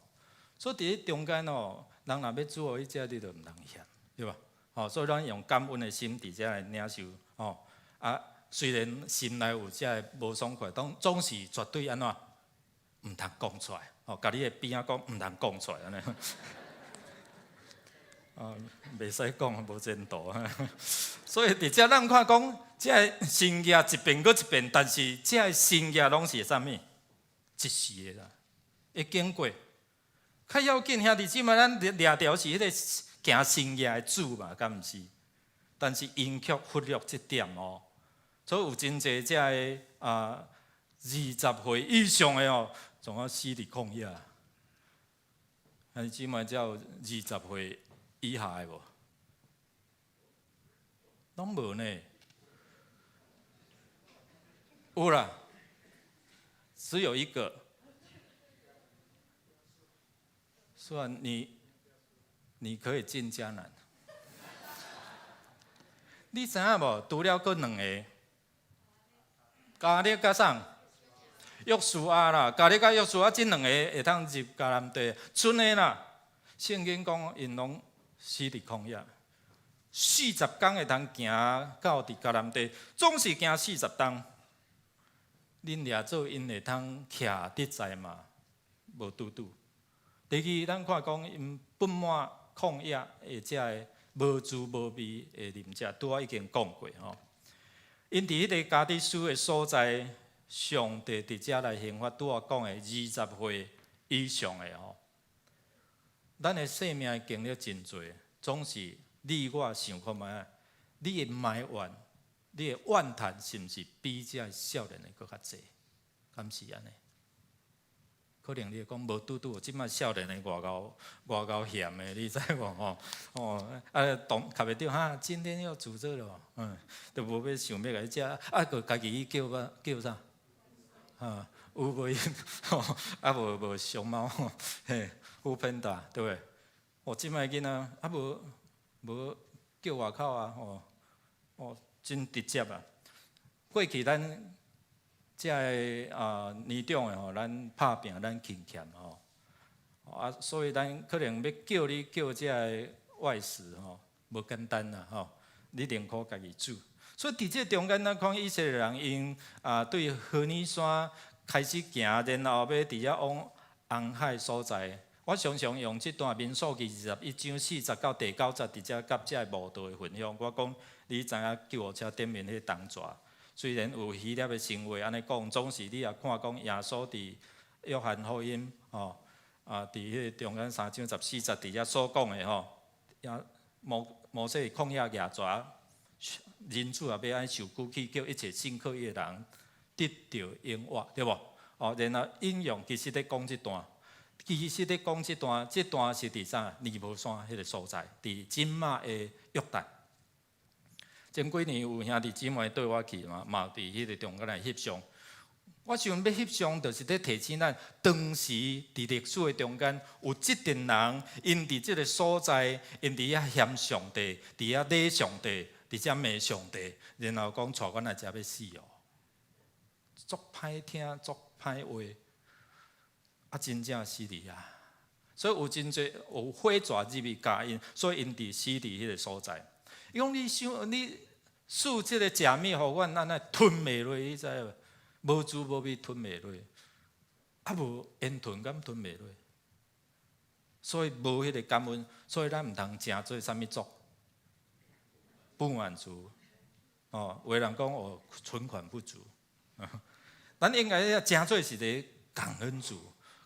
A: 所以佇咧中間哦，人若欲煮予你食，你就毋通嫌，對吧？吼，所以咱用感恩的心佇遮來領受吼啊。雖然心內有遮个無爽快，當總是絕對按怎毋通講出來。吼，共你的邊仔講毋通講出來按呢。啊，袂使講，無前途。所以佇遮咱看講，這个神跡一遍閣一遍，但是這个神跡攏是啥物？一時的啦，會經過。較要緊，兄弟姊妹，咱掠著是彼个行神跡的主嘛，敢毋是？但是𪜶卻忽略這點哦。所以有真濟這个啊，20歲以上的哦，總愛死佇曠野。兄弟姊妹，遮有20歲以下的無？攏無呢？有啦，只有一個。雖然你可以進迦南，你知影無？除了閣兩个，迦勒佮啥？約書亞啦，迦勒佮約書亞這兩个會當入迦南地，賰的啦。聖經講𪜶攏死佇曠野，四十工會通行到佇迦南地，總是行四十冬。恁掠做𪜶會通徛佇在嘛？無拄拄。第二，咱看講𪜶不滿曠野的這个無滋無味的啉食，拄仔已經講過吼。𪜶佇彼个加低斯的所在，上帝佇遮來刑罰，拄仔講的20歲以上的吼。咱的生命經歷真濟，總是你我想看覓仔，你的埋怨，你的怨嘆，是毋是比這个少年的閣較濟？敢是按呢？可能你會講無拄拄，這擺少年的偌𠢕偌𠢕嫌的，你知無吼？哦，啊，當較袂著哈，今天又煮這個，嗯，都無欲想欲共你食，啊，閣家己去叫個叫啥？啊，Uber，啊無無熊貓，嘿，foodpanda，對不對？哦，這擺囡仔啊無無叫外口啊，吼，哦，真直接啊。過去咱這个啊年長的吼，咱拍拚，咱勤儉吼，啊，所以咱可能欲叫你叫這个外食吼，無簡單啦吼，你寧可家己煮。所以佇這中間，咱看以色列人𪜶啊對何烈山開始行，然後欲佇遐往紅海所在。我常常用這段民數記21章40到第9節，佇遮佮這个慕道的分享。我講你知影救護車頂面彼個銅蛇，雖然有希臘的神話按呢講，總是你若看講耶穌佇約翰福音吼啊，佇彼個中間3章14節佇遮所講的吼，耶摩摩西曠野舉蛇，人子也欲按受舉起，叫一切信靠伊的人得著永活，對無？哦，然後引用其實咧講這段，其實咧講這段，這段是佇啥？尼波山彼個所在，佇這馬的約旦。前幾年有兄弟姊妹綴我去嘛，嘛佇彼個中間來翕相。我想欲翕相，就是咧提醒咱，當時佇歷史的中間，有這陣人，𪜶佇這个所在，𪜶佇遐嫌上帝，佇遐禮上帝，伫遮罵上帝，然後講帶阮來遮欲死哦，足歹聽，足歹話，啊，真正死佇遐。所以有真濟有火蛇入去咬𪜶，所以𪜶佇死佇彼个所在。伊講你想你賜這个食物予阮，咱來吞袂落，你知無？無滋無味吞袂落，啊無煙吞敢吞袂落，所以無彼个感恩，所以咱毋通成做啥物族？不滿足。哦，有的人講哦，存款不足，咱應該要成做是一个感恩主，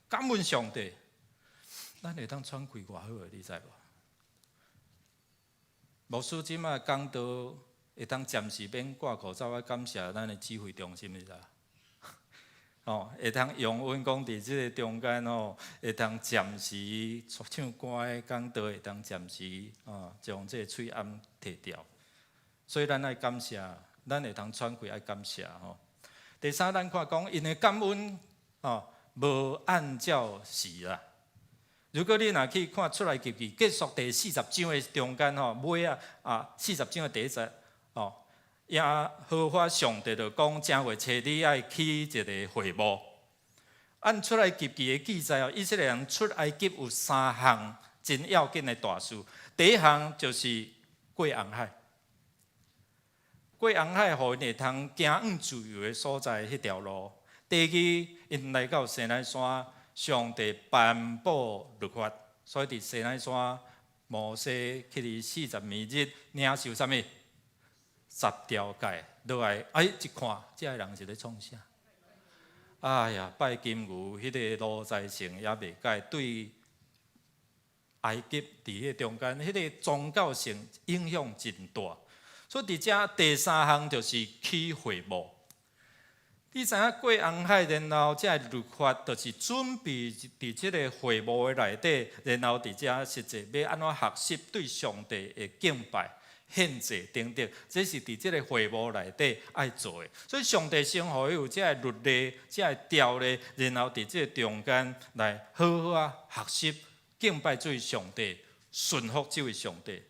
A: 感恩上帝。咱會當喘氣偌好的，你知無？牧師這擺講道會當暫時免掛口罩，我感謝咱的指揮中心，你知無？哦，會當容阮講佇這個中間吼，會當暫時唱歌的講道，會當暫時哦將這個喙罨提掉。所以咱愛感謝，咱會當喘氣愛感謝吼。第三，咱看講𪜶的感恩哦，無按照時啦。如果你若去看出埃及記結束第四十章的中間吼，尾仔啊四十章的第一節哦，耶和華上帝就講正月初二愛起一个會幕。按出埃及記的記載哦，以色列人出埃及有三項真要緊的大事。第一項就是過紅海，過紅海，予𪜶會通行往自由的所在彼條路。第二，𪜶來到西奈山，上帝頒布律法，所以佇西奈山，摩西去佇四十暝日領受啥物？十條誡落來，哎，一看，這个人是咧創啥？哎呀，拜金牛，彼个奴才性猶未改，對埃及佇彼个中間，彼个宗教性影響真大。所以佇遮第三項就是起會幕。你知影過紅海，然後這个律法就是準備佇這个會幕的內底，然後佇遮實際欲按怎學習對上帝的敬拜、獻祭等等，這是佇這个會幕內底愛做的。所以上帝先予伊有這个律例、這个條例，然後佇這个中間來好好仔學習敬拜這位上帝，順服這位上帝。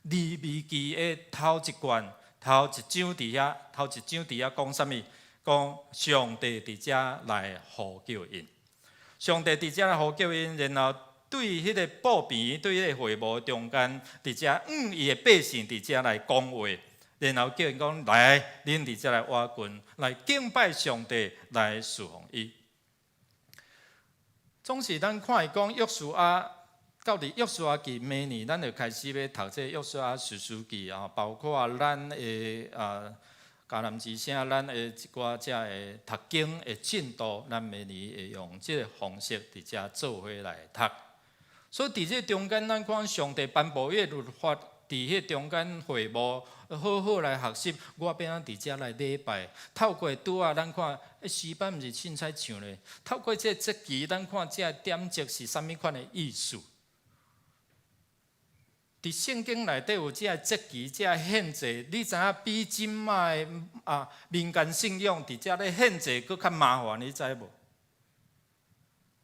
A: 利未記的頭一卷、頭一章佇遐，頭一章佇遐講啥物？講上帝佇遮來呼叫𪜶，上帝佇遮來呼叫𪜶，然後對彼个布棚、對彼个會幕中間，佇遮向伊的百姓佇遮來講話，然後叫𪜶講來，恁佇遮來活群，來敬拜上帝，來侍奉伊。總是咱看伊講約書亞，到佇約書亞記明年，咱就開始欲讀這約書亞士師記啊，包括咱的啊。迦南之聲，咱的一寡遮的讀經的進度，咱明年會用這个方式佇遮做伙來讀。所以佇這中間，咱看上帝頒布伊的律法，佇彼中間會幕好好來學習，我欲按怎佇遮來禮拜。透過拄仔，咱看，詩班毋是凊彩唱咧。透過這節期，咱看這點節是啥物款的意思？佇聖經內底有這个節期、這个獻祭，你知影比這擺的啊民間信仰佇遮咧獻祭閣較麻煩，你知無？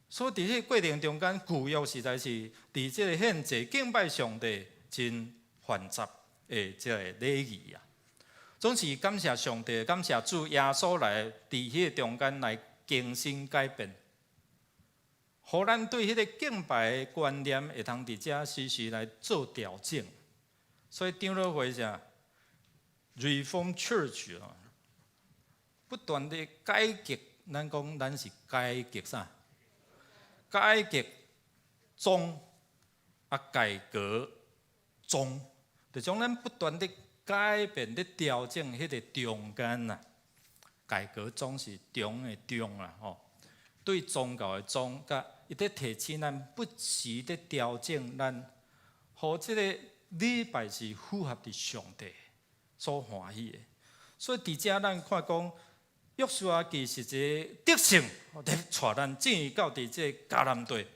A: 所以佇彼個過程中間，舊約實在是佇這個獻祭敬拜上帝真繁雜的這个禮儀啊。總是感謝上帝，感謝主耶穌來佇彼個中間來更新改變，予咱對彼個敬拜的觀念會通佇遮時時來做調整。所以長老會啥？Reform Church 啊，不斷的改革，咱講咱是改革啥？改革中啊，改革中，就將咱不斷的改變、咧調整彼个中間啊。改革中是中的中啦，吼。對宗教的宗，佮伊咧提醒咱不時咧調整咱，予這个禮拜是符合佇上帝所歡喜的。所以佇遮咱看講，約書亞記是一个得勝，咧帶咱進到佇這个迦南地。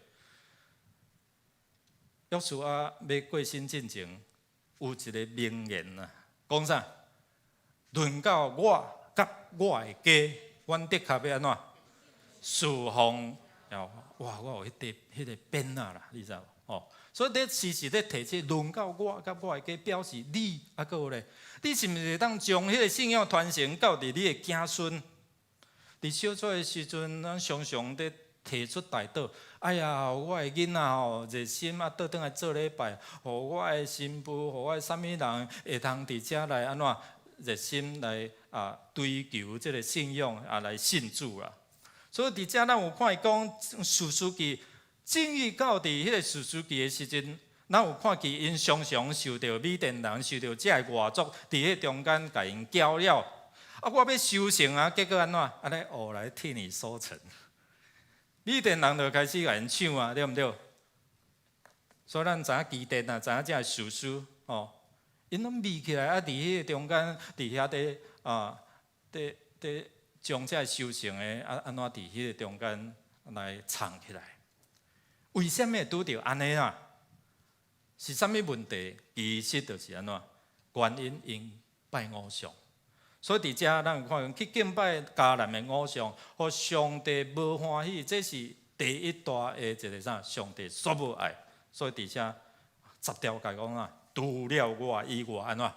A: 約書亞欲過身進前，有一个名言啊，講啥？論到我佮我的家，阮的確欲按怎？侍奉耶和華。哇，我有彼个鞭仔啦，你知無？哦，所以咧時時咧提醒，輪到我佮我的家，表示你啊，閣有咧，你是毋是會當將彼個信仰傳承到佇你的子孫？佇小組的時陣，咱常常咧提出代禱。哎呀，我的囡仔吼熱心啊，倒轉來做禮拜，予我的新婦，予我的啥物人會通佇遮來按怎熱心來啊追求這个信仰啊來信主啦。所以佇遮咱有看伊講士師記進入到佇彼个士師記的時陣，咱有看見𪜶常常受著米甸人、受著這个外族佇彼中間共𪜶攪擾。啊，我欲收成啊，結果按怎？按呢烏來替你收成。米甸人就開始共𪜶搶啊，對毋對？所以咱知影基甸啊，知影這个士師吼，𪜶攏覕起來啊，佇彼個中間，佇遐佇啊，佇佇將這个收成的啊，按怎佇彼个中間來藏起來？為啥物會拄著按呢啊？是啥物問題？其實就是按怎？原因𪜶拜偶像。所以佇遮咱有看見去敬拜迦南的偶像，予上帝無歡喜，這是第一大的一个啥？上帝所無愛。所以佇遮十條誡講啊，除了我以外，按怎？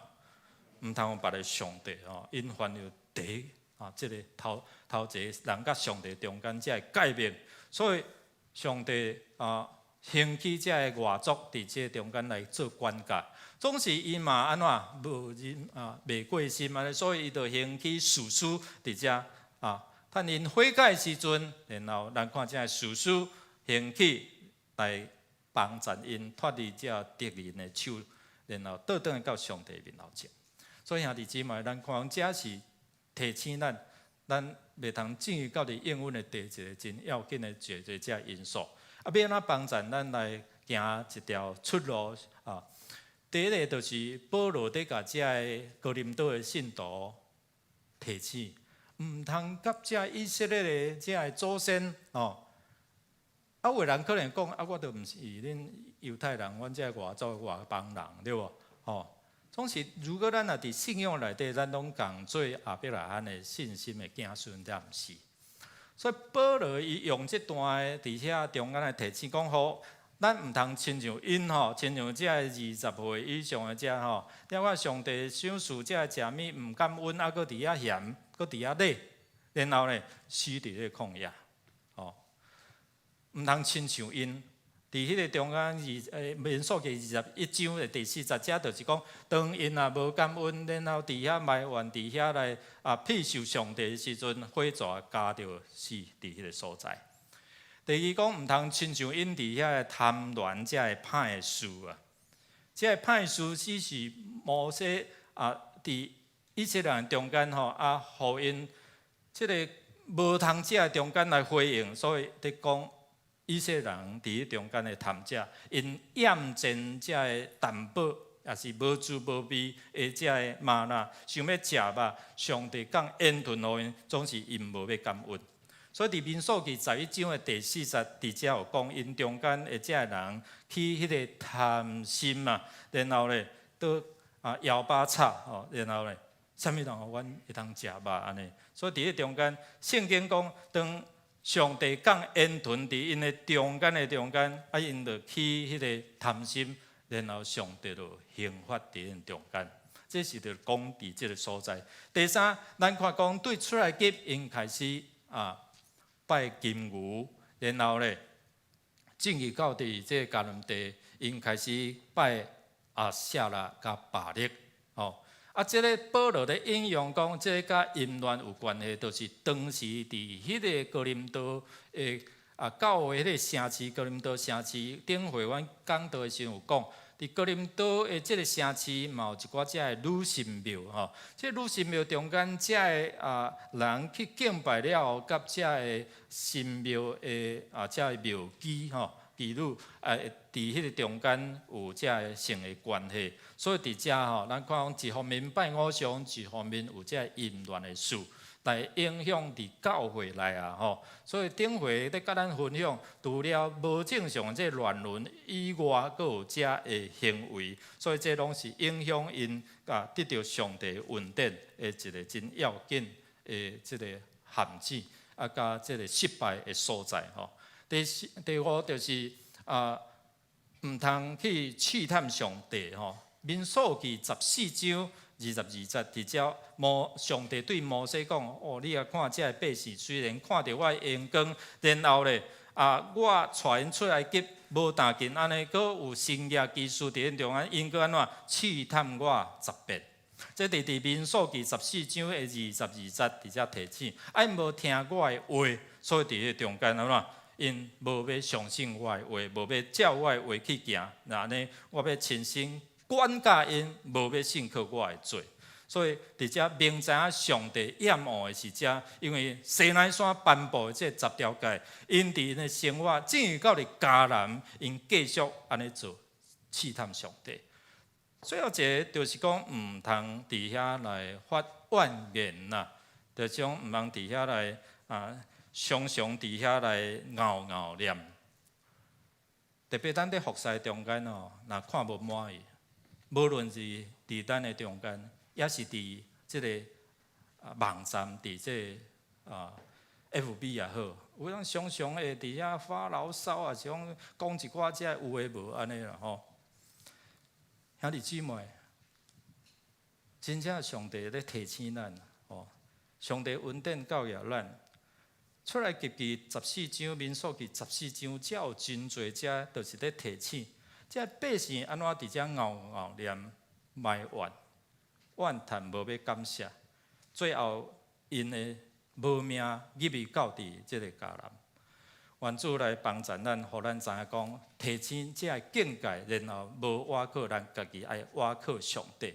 A: 毋通有別个上帝吼，𪜶犯了第一啊，這个頭頭一个人佮上帝中間這个誡命，所以上帝啊興起這个外族佇這个中間來做管教。總是伊嘛按怎無忍啊，袂過心按呢，所以伊就興起士師佇遮啊，趁𪜶悔改時陣，然後咱看這个士師興起來幫助𪜶脫離這敵人的手，然後倒轉來到上帝面頭前。所以兄弟姊妹，咱看這是提醒咱，咱袂通進入到佇應允的第一个真要緊的解決這因素。啊，欲按怎幫助咱來行一條出路啊？第一个就是保羅佇共這个哥林多的信徒提醒，毋通佮這以色列的這个祖先哦。啊，有的人可能講啊，我都毋是恁猶太人，阮這外族外邦人，對無？吼，總是如果咱若佇信仰內底，咱攏共做亞伯拉罕的信心的子孫，這毋是。所以保羅伊用這段佇遐中間來提醒講好，咱毋通親像𪜶吼，親像這20歲以上的這吼，你看上帝賞賜這个食物毋感恩，啊，閣佇遐嫌，閣佇遐咧，然後呢，死佇咧曠野，吼，毋通親像𪜶。佇彼个中間民數記21章的第四節，這就是講，當𪜶若無感恩，然後佇遐埋怨，佇遐來啊鄙視上帝的時陣，火蛇咬著死佇彼个所在。第二講，毋通親像𪜶佇遐貪戀這个歹的事啊。這个歹事只是摩西啊，佇以色列人中間吼啊，予𪜶這个無通食中間來回應，所以佇講。以色列人佇彼中間的貪食，𪜶厭賤這个淡薄，也是無滋無味的這个嗎哪，想欲食肉，上帝降煙塵予𪜶，總是𪜶無欲感恩。所以佇民數記11章的第四節，佇遮有講，𪜶中間的這个人起彼个貪心啊，然後咧，都啊枵飽吵吼，然後咧，啥物人予阮會通食肉按呢？所以佇彼中間，聖經講當上帝降煙塵佇𪜶的中間的中間，啊，𪜶就起彼个貪心，然後上帝就刑罰佇𪜶中間。這是就講佇這个所在。第三，咱看講對出埃及，𪜶開始啊拜金牛，然後咧進入到佇這个迦南地，𪜶開始拜亞舍拉佮巴力，吼。啊，這个保羅咧引用講，這个佮淫亂有關係，就是當時佇彼个哥林多的啊教會彼个城市，哥林多城市頂回阮講道的時陣有講，佇哥林多的這个城市嘛有一寡這个女神廟吼，這個女神廟中間這个啊人去敬拜了後，佮這个神廟的啊這个廟妓吼。妓女啊，佇彼个中間有這个性的關係，所以佇遮吼，咱看講一方面拜偶像，一方面有這个淫亂的事，來影響佇教會內啊吼。所以頂回咧佮咱分享，除了無正常的這個亂倫以外，閣有這个行為，所以這攏是影響𪜶啊得著上帝恩典的一个真要緊的這个陷阱，啊，佮這个失敗的所在吼。第四、第五就是啊，毋通去試探上帝吼。民數記十四章二十二節，佇遮摩上帝對摩西講：哦，你若看這个百姓，雖然看著我的榮光，然後咧啊，我帶𪜶出埃及無當緊按呢，閣有神蹟奇事佇𪜶中間，𪜶閣按怎試探我十遍。這佇民數記十四章的二十二節佇遮提醒，啊，𪜶無聽我的話，所以佇彼中間按怎？𪜶無欲相信我的話，無欲照我的話去行，那按呢，我欲親身管教𪜶，無欲信靠我的罪。所以佇遮明知影上帝厭惡的是遮，因為西奈山頒布的這十條誡，𪜶佇𪜶的生活進入到佇迦南，𪜶繼續按呢做試探上帝。最後一个就是講，毋通佇遐來發怨言啦，就將毋通佇遐來啊，常常佇遐來拗拗念。特別咱佇服侍中間哦，若看無滿意，無論是佇咱的中間，抑是佇這个啊網站，佇這个啊 FB 也好，有人常常會佇遐發牢騷啊，是講講一寡這有的無按呢啦吼。兄弟姊妹，真正上帝咧提醒咱哦，上帝恩典教育咱，出埃及記十四章、民數記十四章，遮有真濟遮，就是咧提醒，這百姓按怎佇遮拗拗念埋怨、怨嘆，無欲感謝，最後𪜶的無命入去到佇這个迦南。願主來幫助咱，予咱知影講，提醒這个境界，然後無倚靠咱家己，愛倚靠上帝。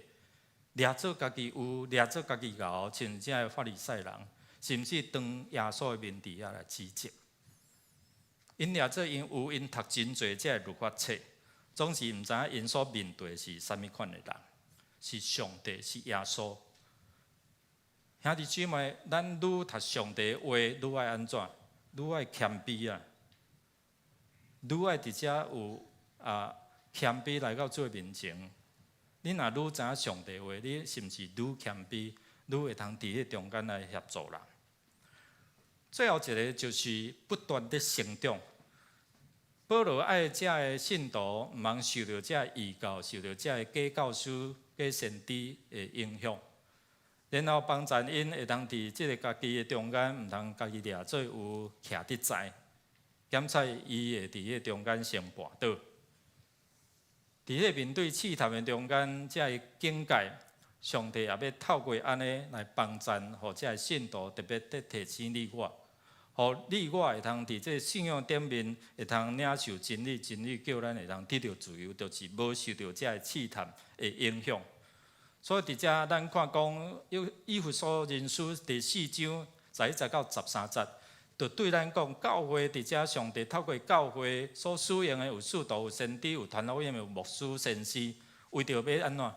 A: 掠做家己有，掠做家己𠢕，親像這个法利賽人，甚至當耶穌的面佇遐來指責。𪜶掠做𪜶有，𪜶讀真濟這个律法冊，總是毋知影𪜶所面對的是啥物款的人，是上帝，是耶穌。兄弟姊妹，咱愈讀上帝的話，愈愛按怎？愈愛謙卑啊！愈愛佇遮有啊謙卑來到主的面前。你若愈知影上帝話，你是毋是愈謙卑，愈會通佇彼中間來協助人？最後一个就是不斷的成長。保羅愛遮个信徒，毋通受著遮个異教、受著遮个假教師、假先知的影響，然後幫助𪜶會當佇這个家己的中間，毋通家己掠做有徛得在，檢測伊會佇彼中間先跋倒。佇彼面對試探的中間，遮个警戒，上帝也欲透過按呢來幫助，予遮个信徒特別佇提醒你我，予你我會通佇這个信仰頂面會通領受真理，真理叫咱會通得著自由，就是無受著遮个試探的影響。所以佇遮咱看講，以弗所人書第四章十一節到十三節，就對咱講，教會佇遮上帝透過教會所使用的有使徒、有先知、有傳福音的、有牧師、先師，為著欲按怎？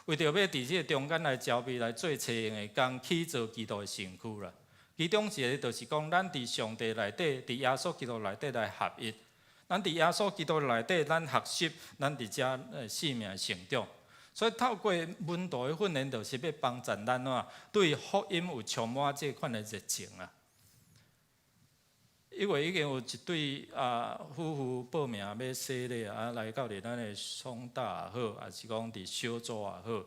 A: 為著欲佇這个中間來招備來做齊用的工，起造基督的身軀啦。其中一个就是講，咱佇上帝內底，佇耶穌基督內底來合一。咱佇耶穌基督內底，咱學習，咱佇遮生命的成長。所以透過門徒的訓練，就是欲幫助咱怎對福音有充滿這款的熱情啊。因為已經有一對啊夫婦報名欲洗禮啊，來到佇咱的創大也好，抑是講佇小組也好。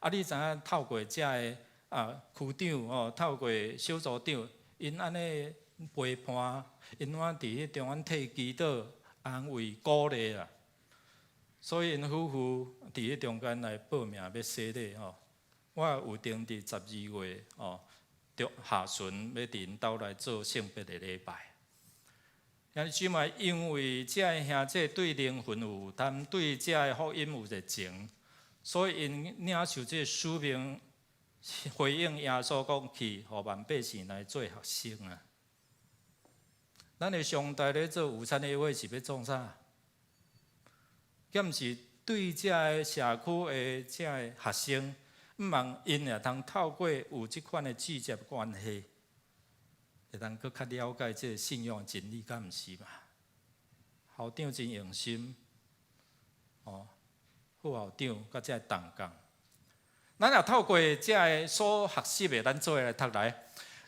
A: 啊，你知影透過遮个啊區長吼，透過小組長，𪜶按呢陪伴，𪜶怎佇彼中間替祈禱、安慰、鼓勵啊。所以𪜶夫婦佇彼中間來報名欲洗禮吼，我有定佇12月吼，中下旬欲佇𪜶兜來做聖別的禮拜。兄弟姊妹，因為這个兄弟對靈魂有負擔，對這个福音有熱情，所以𪜶領受這个使命，回應耶穌講去，予萬百姓來做學生啊。咱的上帝咧做午餐的會是欲創啥？敢毋是對這个社區的這个學生，毋望𪜶會通透過有這款的直接關係，會當閣較了解這个信仰的真理，敢毋是嘛？校長真用心，哦，副校長佮這个同工，咱若透過這个所學習的，咱做伙來讀來。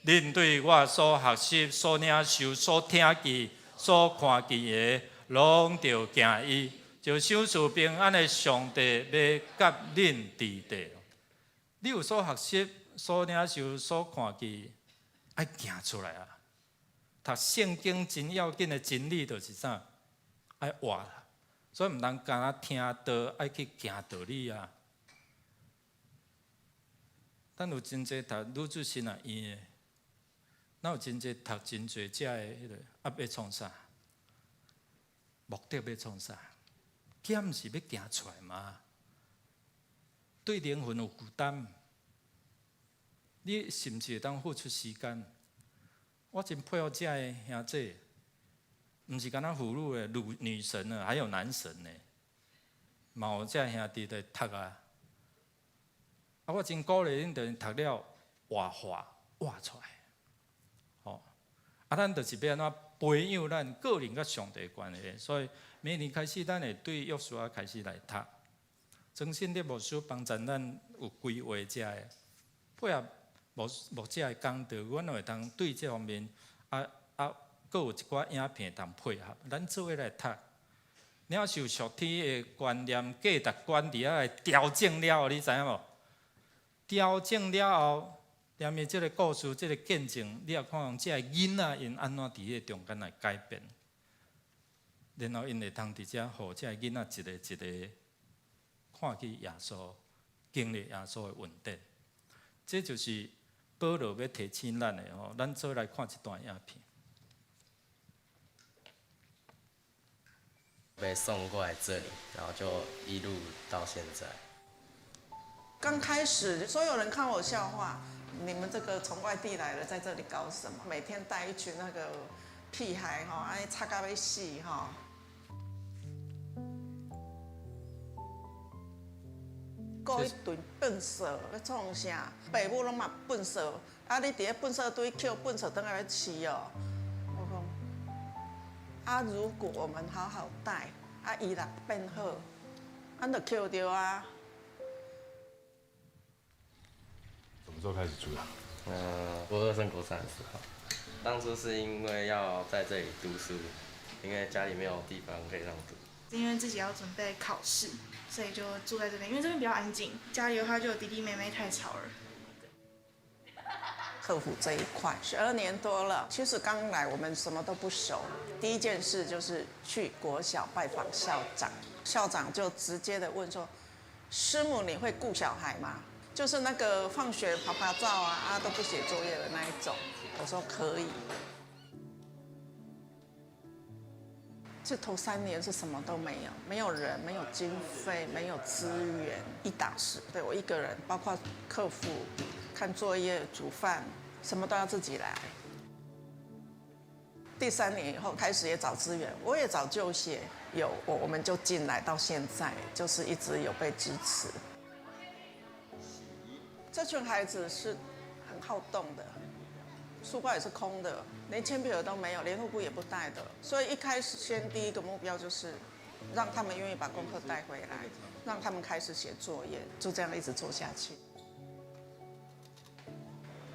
A: 恁對我所學習、所領受、所聽見、所看見的，攏著行伊，就賞賜平安的上帝欲佮恁佇咧。你有所學習、所領受、所看見，愛行出來啊！讀聖經真要緊的真理就是啥？愛活，所以毋通干焦聽道，愛去行道理啊！咱有真濟讀女子神學院的，咱有真濟讀真濟遮的彼個，啊，欲創啥？目的欲創啥？敢是欲行出來嗎？對靈魂有負擔，你是毋是會當付出時間？我真佩服遮的兄弟，毋是干焦婦女的女女神啊，還有男神呢。嘛有遮兄弟在讀啊。啊，我真鼓勵恁，就是讀了活化活出來。吼，啊，咱就是欲按怎培養咱個人佮上帝關係，所以明年開始，咱會對約書亞開始來讀。曾信德牧師幫助咱有規劃遮的，配合牧牧者的講道，阮會當對這方面啊啊，閣有一寡影片通配合，咱做伙來讀。領受屬天的觀念、價值觀佇遐來調整了後，你知影無？調整了後，連伊這個故事、這個見證，你也看這个囡仔𪜶按怎佇彼個中間來改變，然後𪜶會通佇遮，予這個囡仔一個一個看見耶穌，經歷耶穌的恩典。這就是保羅欲提醒咱的吼，咱做伙來看這段影片。
E: 被送過來這裡，然後就一路到現在。
F: 剛開始，所有人看我笑話，你們這個從外地來的，在這裡搞什麼？每天帶一群那個屁孩吼，按呢吵甲欲死吼。顧一堆糞埽，欲創啥？爸母攏嘛糞埽，啊！你佇咧糞埽堆抾糞埽轉來欲飼哦。我講，啊！如果我們好好帶，啊，伊若變好，咱就抾著啊。
G: 什麼時候開始住的？
E: 嗯，國二升國三的時候，當初是因為要在這裡讀書，因為家裡沒有地方可以讓讀。
H: 因為自己要準備考試，所以就住在這邊，因為這邊比較安靜。家裡的話就有弟弟妹妹太吵了。
F: 克服這一塊，12年多了。其實剛來我們什麼都不熟，第一件事就是去國小拜訪校長，校長就直接的問說：“師母，你會顧小孩嗎？”就是那個放學趴趴走啊，啊都不寫作業的那一種。我說可以。這頭3年是什麼都沒有，沒有人，沒有經費，沒有資源，一打十，對我一個人，包括客服、看作業、煮飯，什麼都要自己來。第三年以後開始也找資源，我也找舊協，有我我們就進來，到現在就是一直有被支持。這群孩子是很好動的。書包也是空的，連鉛筆盒都沒有，聯絡簿也不帶的。所以一開始先第一個目標就是讓他們願意把功課帶回來，讓他們開始寫作業，就這樣一直做下去。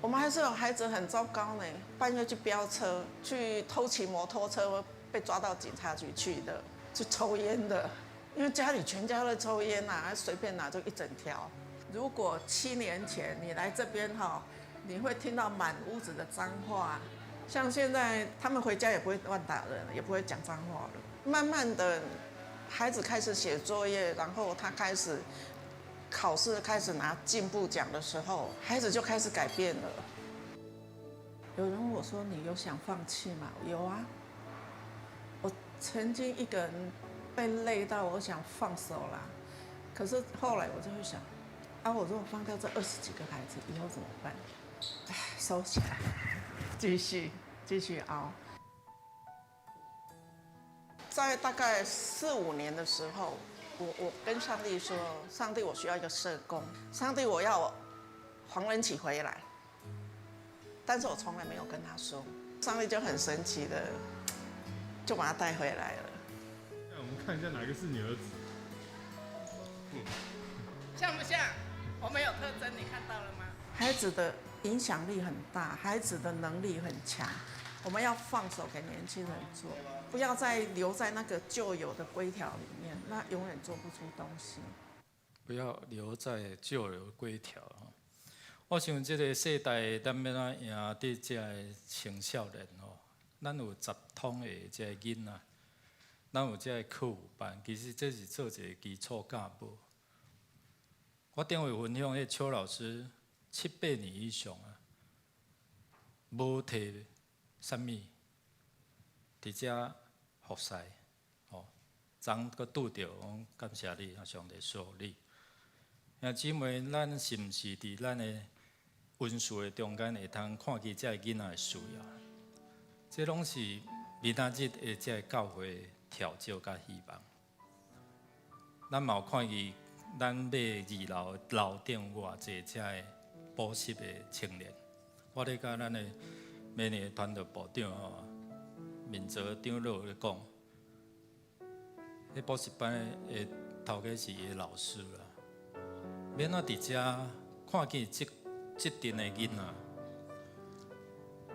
F: 我們還是有孩子很糟糕呢，半夜去飆車，去偷騎摩托車，被抓到警察局去的，去抽菸的，因為家裡全家都抽菸啊，隨便拿就一整條。如果7年前你來這邊哈，你會聽到滿屋子的髒話，像現在他們回家也不會亂打人，也不會講髒話了。慢慢的，孩子開始寫作業，然後他開始考試，開始拿進步獎的時候，孩子就開始改變了。有人問我說：“你有想放棄嗎？”有啊，我曾經一個人被累到，我想放手啦。可是後來我就會想，啊，我如果放掉這20幾個孩子，以後怎麼辦？唉，收起來，繼續繼續熬。在大概四五年的時候，我跟上帝說：“上帝，我需要一個社工。上帝，我要黃仁啟回來。”但是我從來沒有跟他說，上帝就很神奇的就把他帶回來了。
G: 那我們看一下哪個是你兒子？
F: 像不像？我沒有特徵，你看到了嗎？孩子的影響力很大，孩子的能力很強。我們要放手給年輕人做，不要再留在那個舊有的規條裡面，那永遠做不出東西。
A: 不要留在舊有規條。我想這個世代，咱欲按怎贏得這个青少年吼？咱有十通的這个囡仔，咱有這个課輔班，其實這是做一个基礎教母。我頂回分享，彼邱老師七八年以上啊，無提啥物，佇遮服侍，吼，昨閣拄著，講感謝你，上帝賜福你。兄姊妹，咱是毋是佇咱的恩賜的中間會通看見這个囡仔的需要？這攏是明仔日的這个教會挑戰佮希望。咱嘛有看見咱買二樓樓頂偌濟這个補習的青年。我咧佮咱的明年的團隊部長吼，明哲長老咧講，彼補習班的頭家是伊的老師啦。欲按怎佇遮看見這這陣的囡仔？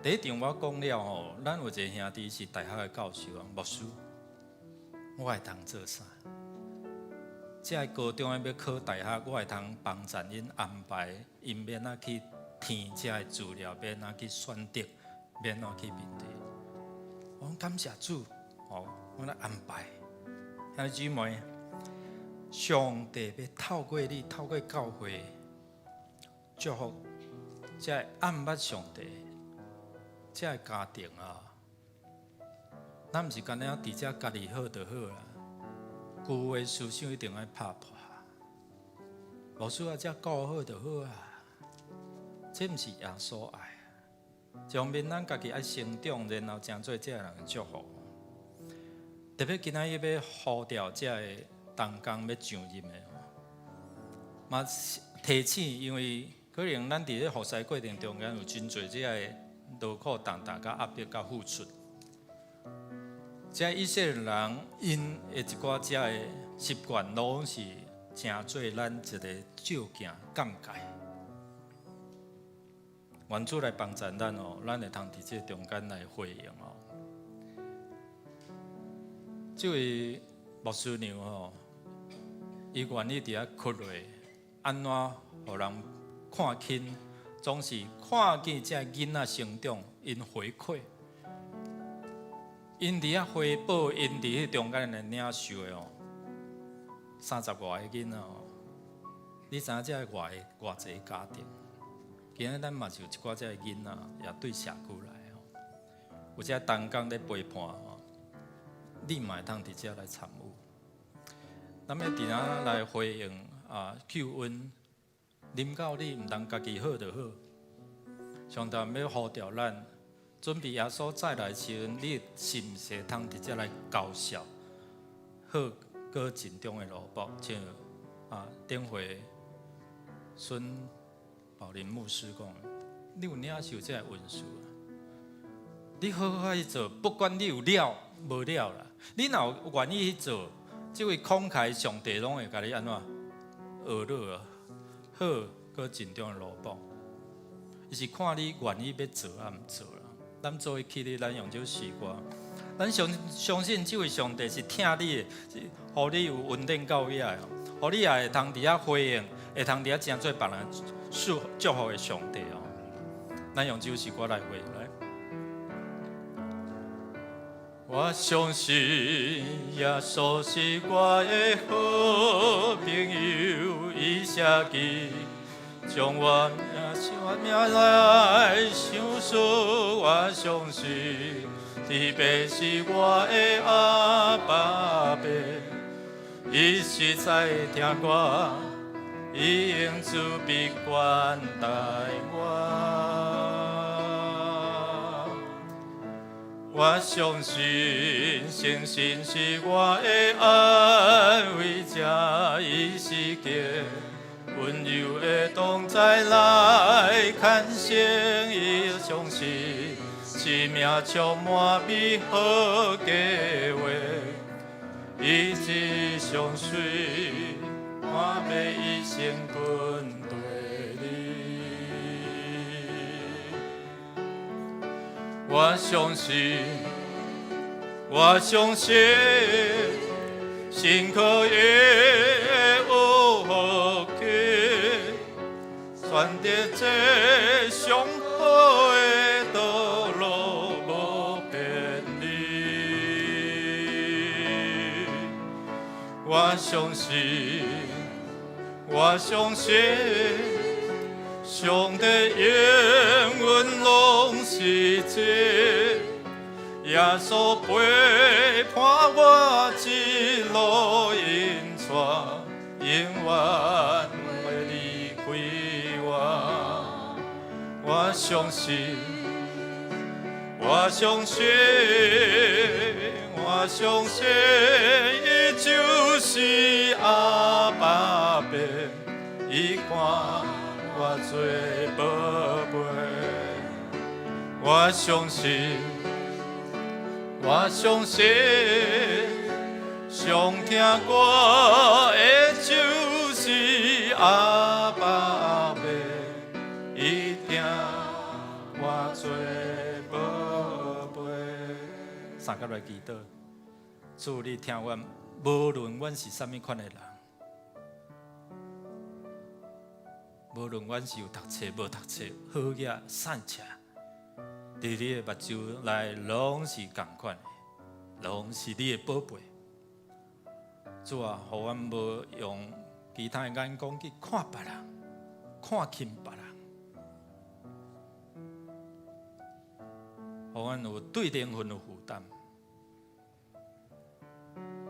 A: 第一場我講了吼，咱有一个兄弟是大學的教授啊，牧師，我會通做啥？這个高中的欲考大學，我會通幫贊𪜶安排，𪜶欲按怎去填這个資料，欲按怎去選擇，欲按怎去面對。我講感謝主，哦，我來安排。兄弟姊妹，上帝欲透過你，透過教會祝福這个按捌上帝，這个家庭啊，咱毋是干焦佇遮家己好就好啦。舊的思想一定愛拍破。牧師啊，遮顧好就好啊。這毋是耶穌愛。一方面，咱家己愛成長，然後成做這个人的祝福。特別今仔日欲呼召這个同工欲上任的，嘛提醒，因為可能咱佇咧服侍過程中間有真濟這个勞苦擔擔、佮壓迫、佮付出。這以色列人𪜶的一寡這个習慣，攏是成做咱一个照鏡鑑戒。願主來幫助咱哦，咱會通佇這中間來回應哦。這位牧師娘吼，伊願意佇遐哭落，按怎予人看輕？總是看見這囡仔成長，𪜶回饋，𪜶佇遐回報，𪜶佇彼中間來領受的哦，三十外个囡仔哦，你知影這偌偌濟家庭？今日咱嘛是有一寡這个囡仔，也對社區來吼，有這同工咧陪伴吼，你嘛會通佇遮來參與。咱欲佇遮來回應啊，救恩臨到你，毋通家己好就好。上帝欲呼召咱，準備耶穌再來時陣，你是毋是會通佇遮來交涉好閣盡忠的奴僕，像啊頂回孫寶林牧師講，你有領受這个恩賜啊？你好好去做，不管你有了無了啦，你若有願意去做，這位慷慨上帝攏會共你按怎學落啊？好閣盡忠的奴僕，伊是看你願意欲做抑毋做啦。咱做伙起立，咱用這首詩歌，咱相相信這位上帝是疼你的，是予你有恩典到遐的，予你也會通佇遐回應，會通佇遐成做別人祝祝福的上帝哦。咱用這首詩歌來回應來。我相信耶穌是我的好朋友，伊寫記將我名我名來賞賜。我相信天父是我的阿爸父，伊實在疼我，伊用慈悲關待我。我相信聖神是我的安慰者，伊是極溫柔的同在來牽線，伊相信生命充滿美好計劃，一直相隨，我欲一生跟綴你。我相信，我相信，神可以有福气，选择这上好的道路，无偏离。我相信，我相信，上帝应允攏是真，耶穌陪伴我一路引帶，永遠袂離開我。我相信，我相信，我相信，伊就是阿爸變，伊看我做寶貝。我相信，我相信，上疼我的就是阿爸爸，伊疼我做寶貝。三個來祈禱，主你疼阮，無論阮是啥物款的人，無論阮是有讀冊無讀冊，好額散赤，佇你的目睭內攏是仝款的，攏是你的寶貝。主啊，予阮無用其他的眼光去看別人，看輕別人，予阮有對靈魂有負擔，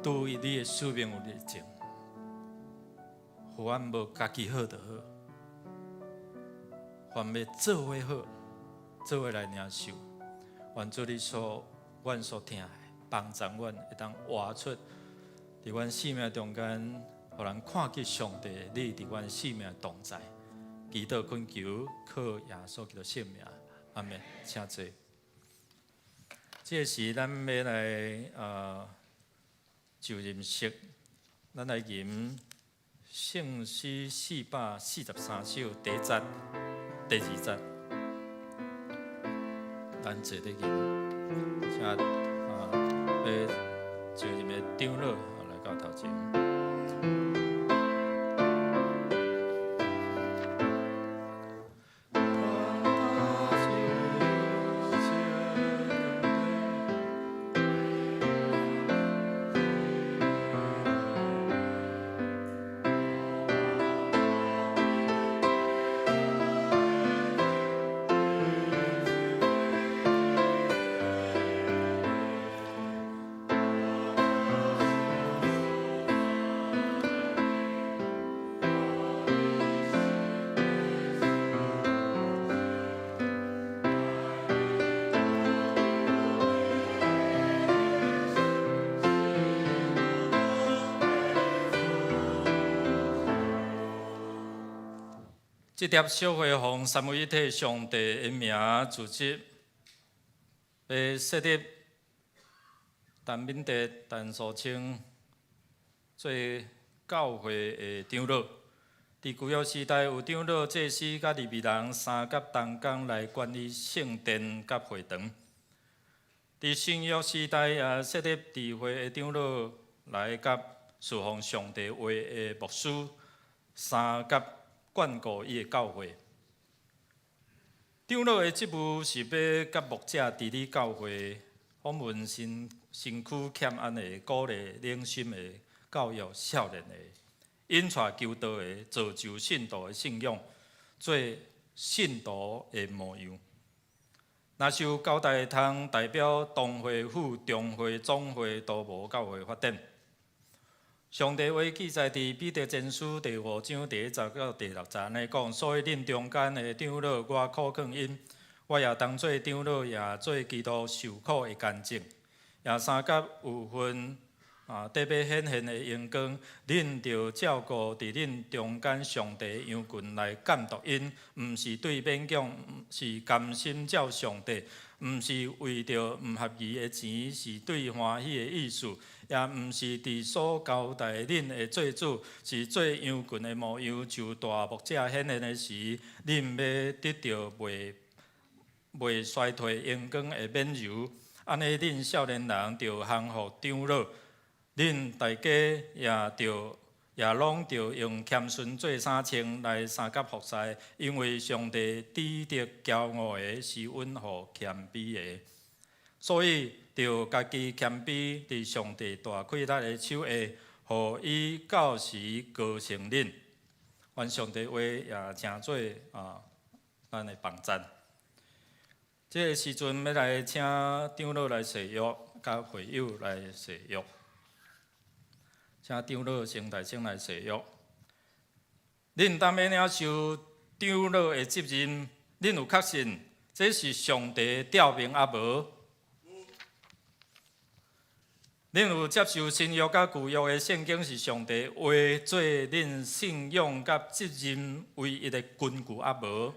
A: 對你的使命有熱情，予阮無家己好就好，凡欲做伙好，做伙來領受。願主你所阮所疼的，幫助阮會當活出佇阮生命中間，予人看見上帝你佇阮生命同在。祈禱懇求，靠耶穌基督聖名，阿們。請坐。這時咱欲來就任式，咱來吟聖詩443首第一節、第二節，咱坐咧吟，請欲就任的長老來到頭前。這疊小會奉三位一體上帝的名組織，欲設立陳敏哲、陳素清做教會的長老。佇舊約時代，有長老、祭司佮利未人三甲同工來管理聖殿佮會堂。佇新約時代，也設立智慧的長老來佮侍奉上帝話的牧師三甲眷顧伊的教會。長老的職務是欲佮牧者治理教會，訪問身身軀欠安的，鼓勵靈心的，教育少年的，引帶求道的，造就信徒的信仰，做信徒的模樣。若是有交代通代表同會、副中會、總會都無教會發展。上帝話記載佇彼得前書第五章第一節到第六節按呢講，所以恁中間的長老，我苦勸𪜶，我也當做長老，也做基督受苦的見證，也相佮有份得欲顯現的榮光。恁著照顧佇恁中間上帝的羊群來監督𪜶，毋是對勉強，是甘心照上帝，毋是為著毋合宜的錢，是對歡喜的意思，也毋是佇所交代恁的做主，是做羊群的模樣。就大牧者顯現的時，恁欲得著袂袂衰退榮光的免由。按呢，恁少年人著降服長老，恁大家也著也攏著用謙遜做衫穿來相佮服侍，因為上帝指責驕傲的，施恩予謙卑的。所以，著家己謙卑佇上帝大氣力的手下，予伊到時高升恁。願上帝話也成做啊，咱的幫贊。這个時陣欲來請長老來誓約，佮會友來誓約。請長老先大聲來誓約。恁當欲領受長老的責任，恁有確信這是上帝調命抑無？恁有接受新約佮舊約的聖經是上帝話做恁信仰佮責任唯一的根據抑無？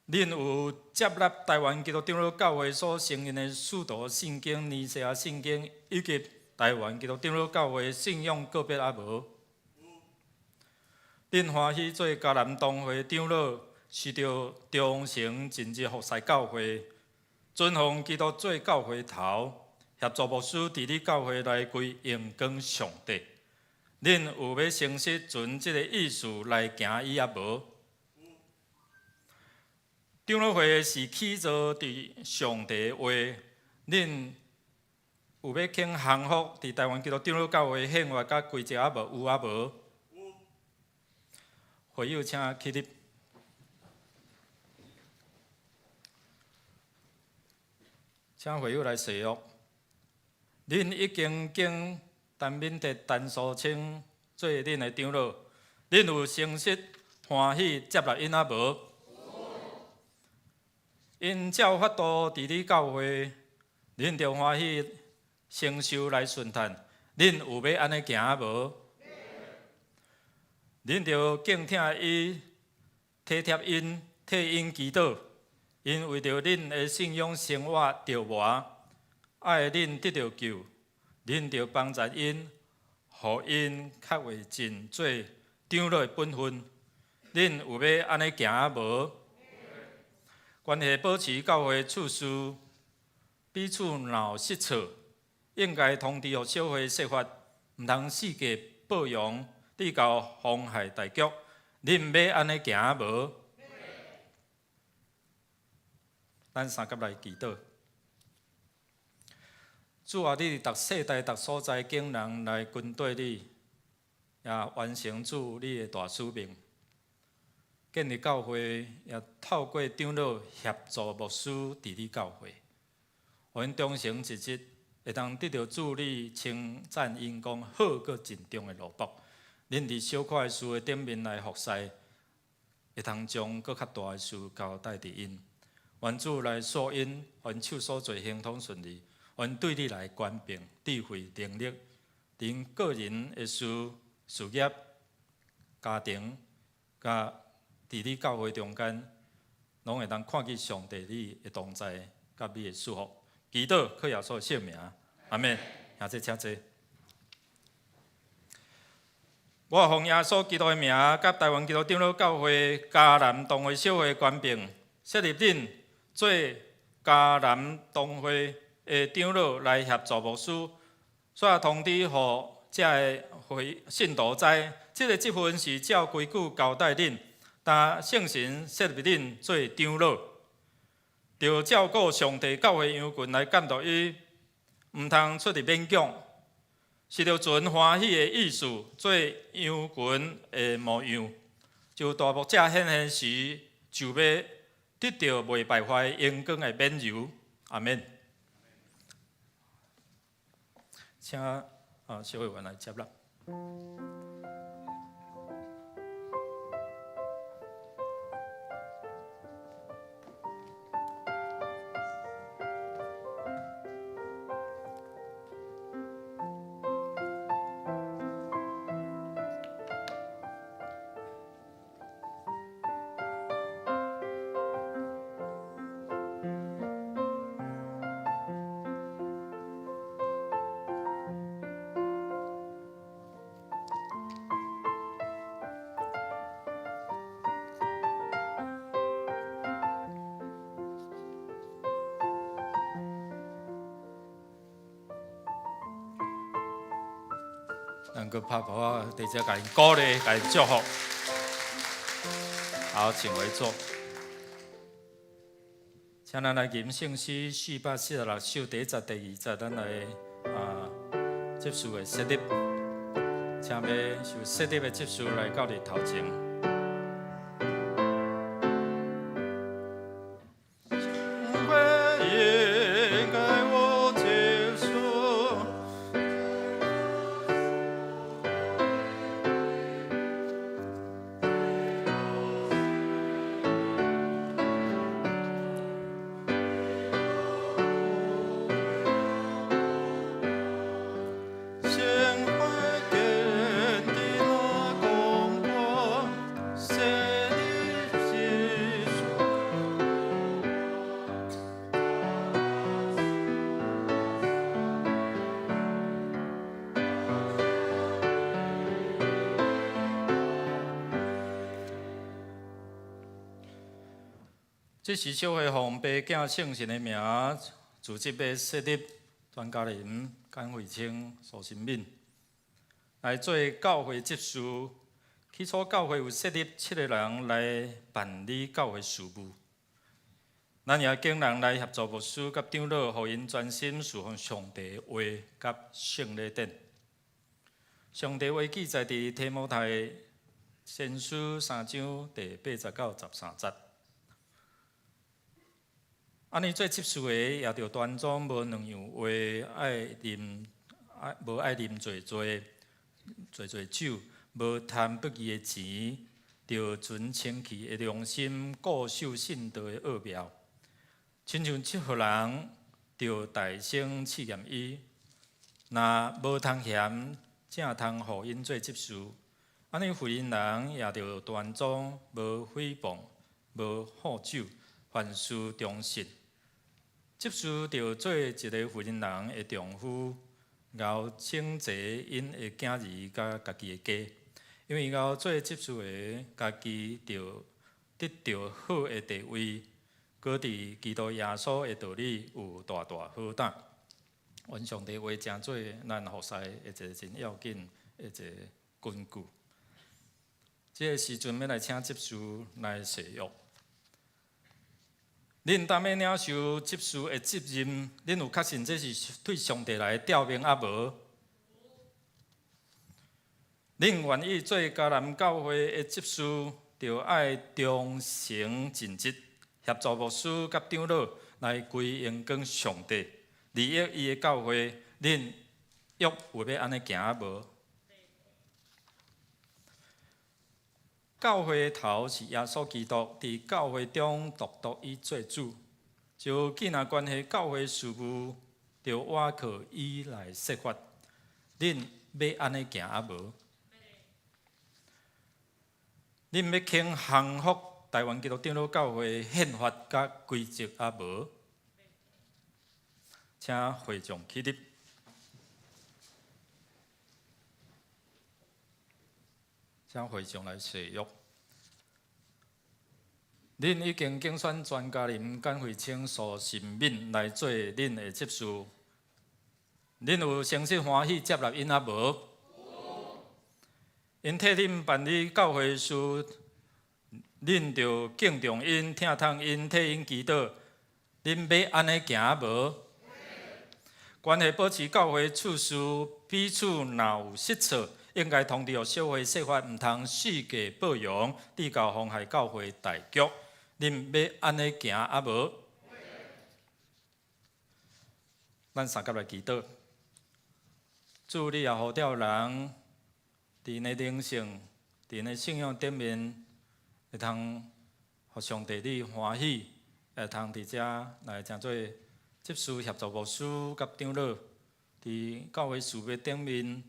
A: 恁有接納臺灣基督長老教會所承認的使徒信經、尼西亞信經以及臺灣基督長老教會信仰告別抑無？恁歡喜做迦南同會長老，是著忠誠盡職服侍教會，尊奉基督做教會頭，協助牧師治理教會來歸榮光上帝。恁有欲誠實循這个意思來行伊抑無？長老會是起造佇上帝話，恁有欲肯降服佇臺灣基督長老教會憲法佮規則抑無？有抑無？會友請起立。請會友來誓約。恁已經揀陳敏哲、陳素清做恁的長老，恁有誠實歡喜接納𪜶抑無？𪜶照法度治理教會，恁著歡喜承受來順趁，恁有欲按呢行無？恁著敬疼伊、體貼𪜶、替𪜶祈禱，𪜶為著恁的信仰生活著磨，愛恁得著救，恁著幫助𪜶，予𪜶較會盡做長老的本分。恁有欲按呢行無？關係保持教會處事，彼此若有失錯，應該通知予小會說法，毋通四界報揚，致到妨害大局。恁欲按呢行無？咱相佮來祈禱。主啊，你佇逐世代、逐所在揀人來跟綴你，也完成主你的大使命。建立教會，也透過長老協助牧師治理教會，予𪜶忠誠盡職，會當得著主你稱讚𪜶講好閣盡忠的奴僕。恁佇小可的事的頂面來服侍，會通將閣較大的事交代佇𪜶。願主來賜𪜶，予𪜶手所做亨通順利，願對你來權柄、智慧、能力，佇𪜶個人的事、事業、家庭，佮佇你教會中間，攏會當看見上帝你的同在，佮你的祝福。祈禱，靠耶穌的聖名，阿們。兄弟請坐。我奉耶穌基督的名，佮臺灣基督長老教會迦南同會小會權柄，設立恁做迦南同會的長老來協助牧師，煞通知予遮个會信徒知，這个職分是照規矩交代恁。但聖神設立恁做長老，著照顧上帝教會羊群來監督伊，毋通出入勉強，是著存歡喜的意思做羊群的模樣。就大牧者顯現時，就欲得著袂敗壞榮光的免由。阿們。請啊小會員來接納。咱閣拍噗仔，佇遮共𪜶鼓勵，共𪜶祝福。好，請回座。請咱來吟聖詩446首第一節、第二節，咱來執事的設立，請欲受設立的執事來到佇頭前。這時小會奉爸囝聖神的名，組織欲設立莊嘉玲、簡慧清、蘇新敏來做教會執事。起初教會有設立七个人來辦理教會事務，咱也揀人來協助牧師佮長老，予𪜶專心事奉上帝話佮聖禮典。上帝話記載佇提摩太前書三章第八節到十三節。按呢做執事的，也著端莊，無兩樣話，愛啉愛無愛啉濟濟濟濟酒，無貪不義的錢，著存清氣的良心，固守信道的奧妙。親像這號人，著大聲試驗伊，若無通嫌，正通予𪜶做執事。按呢婦人人也著端莊，無誹謗，無好酒，凡事忠實。執事著做一个婦人人的丈夫，𠢕整齊𪜶的囝兒佮家己的家，因為𠢕做執事的，家己著得著好的地位，閣佇基督耶穌的道理有大大好膽。願上帝話成做咱服侍的一个真要緊的一个根據。這个時陣欲來請執事來誓約。恁當欲領受執事的責任，恁有確信這是對上帝來的召命抑無？恁願意做迦南教會的執事，著愛忠誠盡職，協助牧師佮長老來歸榮光上帝，利益伊的教會。恁約有欲按呢行抑無？教會的頭是耶穌基督，佇教會中獨獨伊做主。就既若關係教會事務，著倚靠伊來設法。恁欲按呢行抑無？恁欲肯降服台灣基督長老教會憲法佮規則抑無？請會眾起立。請會眾來誓約。恁已經揀選莊嘉玲、簡慧清、蘇新敏來做恁的執事，恁有誠實歡喜接納𪜶抑無？𪜶替恁辦理教會事，恁著敬重𪜶、疼痛𪜶、替𪜶祈禱。恁欲按呢行抑無？關係保持教會秩序，彼此若有失錯，應該通知予小會設法，毋通四界報揚，致到妨害教會大局。恁欲按呢行抑無？咱相佮來祈禱，主你也呼召人，佇𪜶的靈性、佇𪜶的信仰頂面，會通予上帝你歡喜，會通佇遮來成做執事協助牧師佮長老，佇教會事務頂面。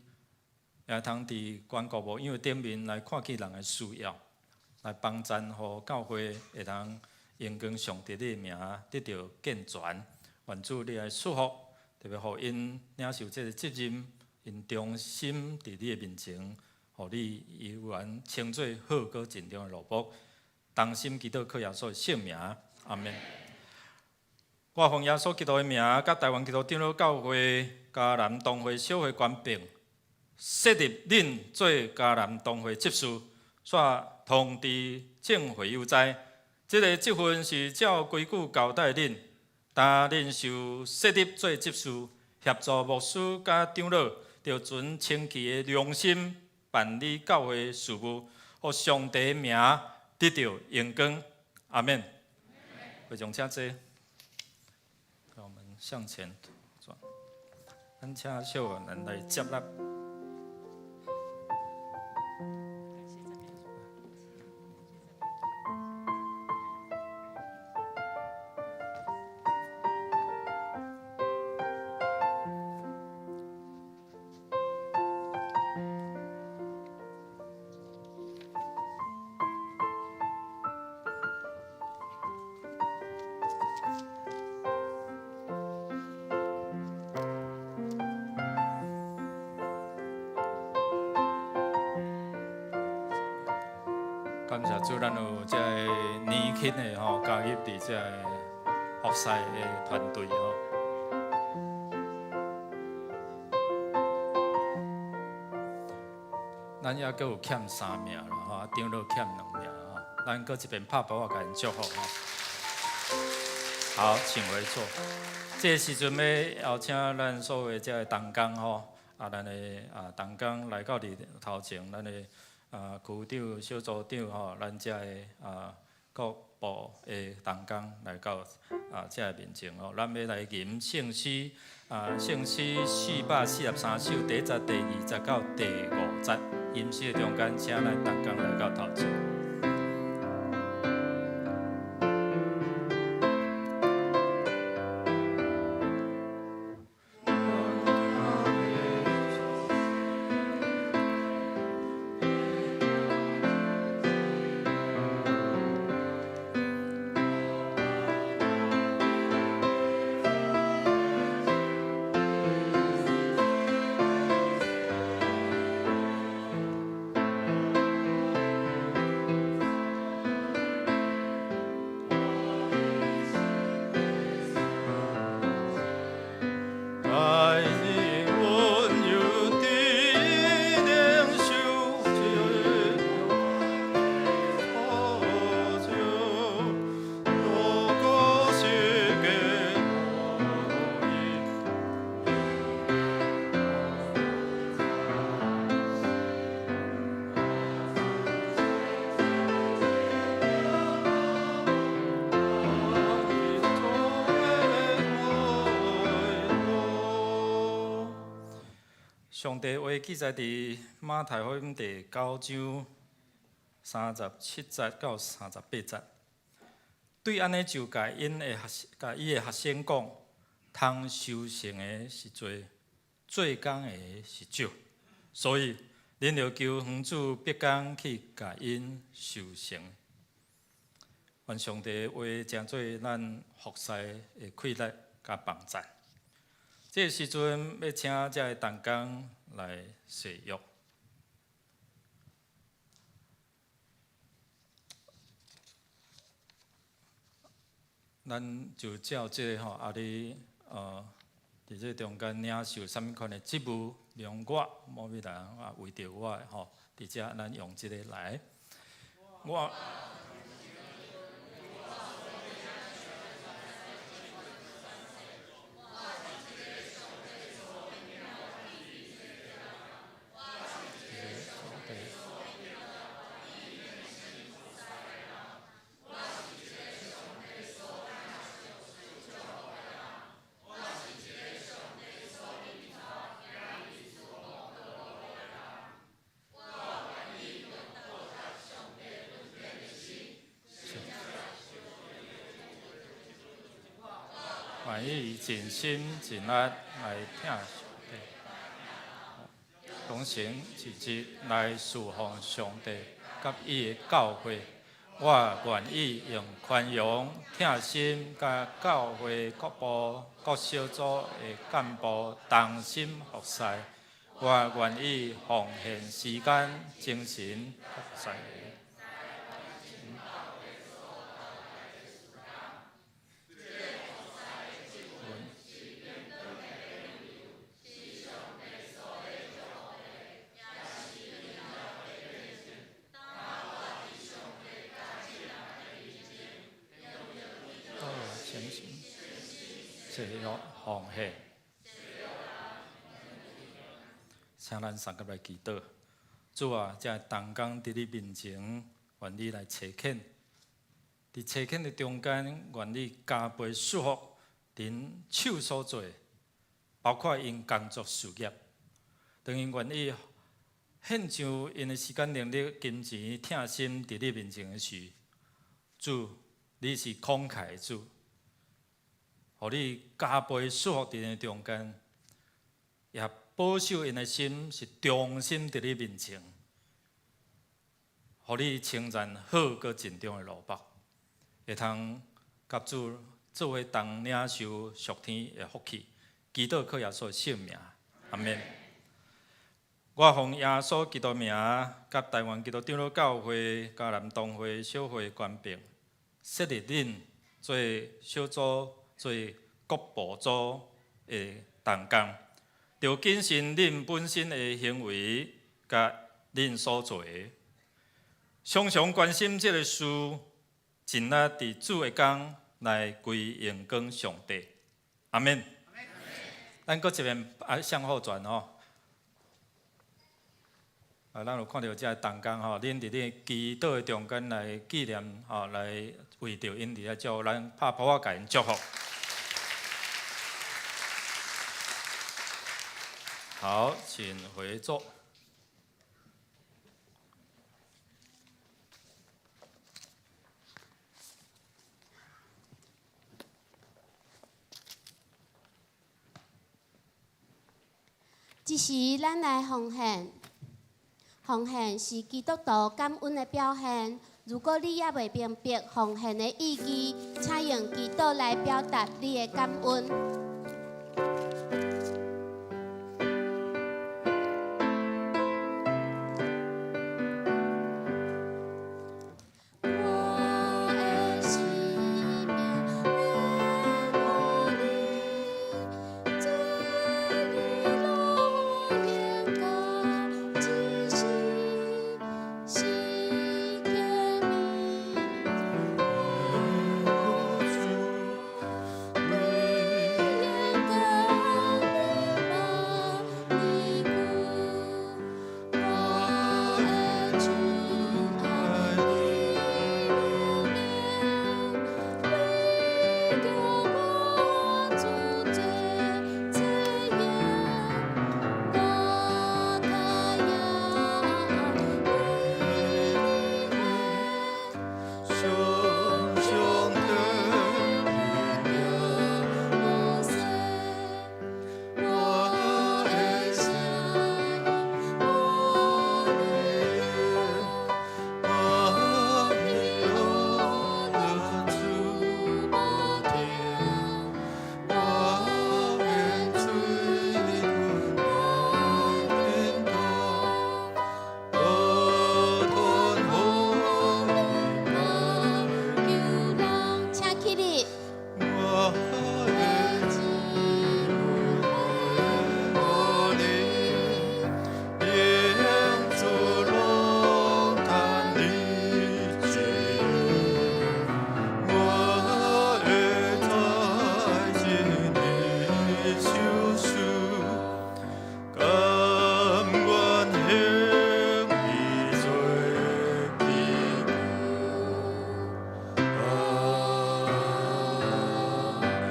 A: 也通佇關顧牧養頂面來看見人的需要，來幫贊予教會會通榮光上帝的名得著健全。願主你來祝福，特別予𪜶領受這个責任，𪜶忠心佇你的面前，予你猶原稱做好閣盡忠的奴僕。同心祈禱靠耶穌的聖名，阿們。我奉耶穌基督的名，佮台灣基督長老教會迦南堂會小會權柄。设立恁做迦南堂会执事，煞通知众会友知。這个职分是照规矩交代恁，当恁受设立做执事，协助牧师佮长老，著存清气的良心办理教会事务，予上帝名得著荣光。阿們。會眾請坐。我們向前轉，咱請小人來接納。感謝主，咱有這個年輕的吼加入佇這個服侍的團隊吼。咱猶閣有欠三名啦吼，長老欠兩名吼，咱閣這邊拍噗仔共𪜶祝福吼。好，請回座。這個時陣欲邀請咱所有這個同工吼，啊，咱的啊同工來到佇頭前，咱的區長、小組長吼，咱遮的各部的同工來到這个面前吼，咱欲來吟聖詩聖詩443首第一節、第二節到第五節，吟詩的中間，請咱同工來到頭前。上帝話記載佇馬太福音第九章三十七節到三十八節。對按呢就共𪜶的學，共伊的學生講，通收成的是濟，做工的是少，所以恁著求園主派工去共𪜶收成。願上帝話成做咱服侍的氣力佮幫贊。這个時陣欲請這个同工來誓約。咱就照這个吼，你佇這中間領受啥物款的職務，用我某物人啊，為著我的吼，佇遮咱用這个來，我。願意盡心盡力來疼上帝，忠誠盡職來侍奉上帝佮伊的教會。我願意用寬容、疼心，佮教會各部各小組的幹部同心服侍。我願意奉獻時間、精神、財。祭約奉獻。請咱三個來祈禱。主啊，這同工佇你面前，願你來差遣。佇差遣的中間，願你加倍祝福𪜶手所做的，包括𪜶工作事業。當𪜶願意獻上𪜶的時間、能力、金錢、疼心佇你面前的時，主，你是慷慨的主，予你加倍祝福佇𪜶的中間，也保守𪜶的心是忠心佇你面前，予你稱讚好閣盡忠的奴僕，會通佮主做伙同領受屬天的福氣。祈禱靠耶穌的聖名，阿們。我奉耶穌基督名，佮台灣基督長老教會嘉南堂會小會權柄，設立恁做小組、做國部組的同工，著謹慎恁本身的行為，佮恁所做的，常常關心這个事，盡力佇主的工來歸榮光上帝。阿們。咱閣一遍啊，向後轉吼。啊，咱有看著這个同工吼，恁佇恁祈禱的中間來紀念吼，來為著𪜶佇遐祝福，咱拍噗仔共𪜶祝福。好，請回座。
D: 這時，咱來奉獻。奉獻是基督徒感恩的表現。如果你猶未明白奉獻的意義，請用祈禱來表達你的感恩。我的生命獻予你，做你路勇敢一世，是革命。归荣光我的主愛你留念，為著我主做這樣，我太陽為你
B: 常常
D: 我說，我的聲音，我
B: 我
D: 的主無聽，我的主我的求人，請起立。
B: 我的你，永住龍壇裡居，我會在你手術，甘願行義做基督。阿們。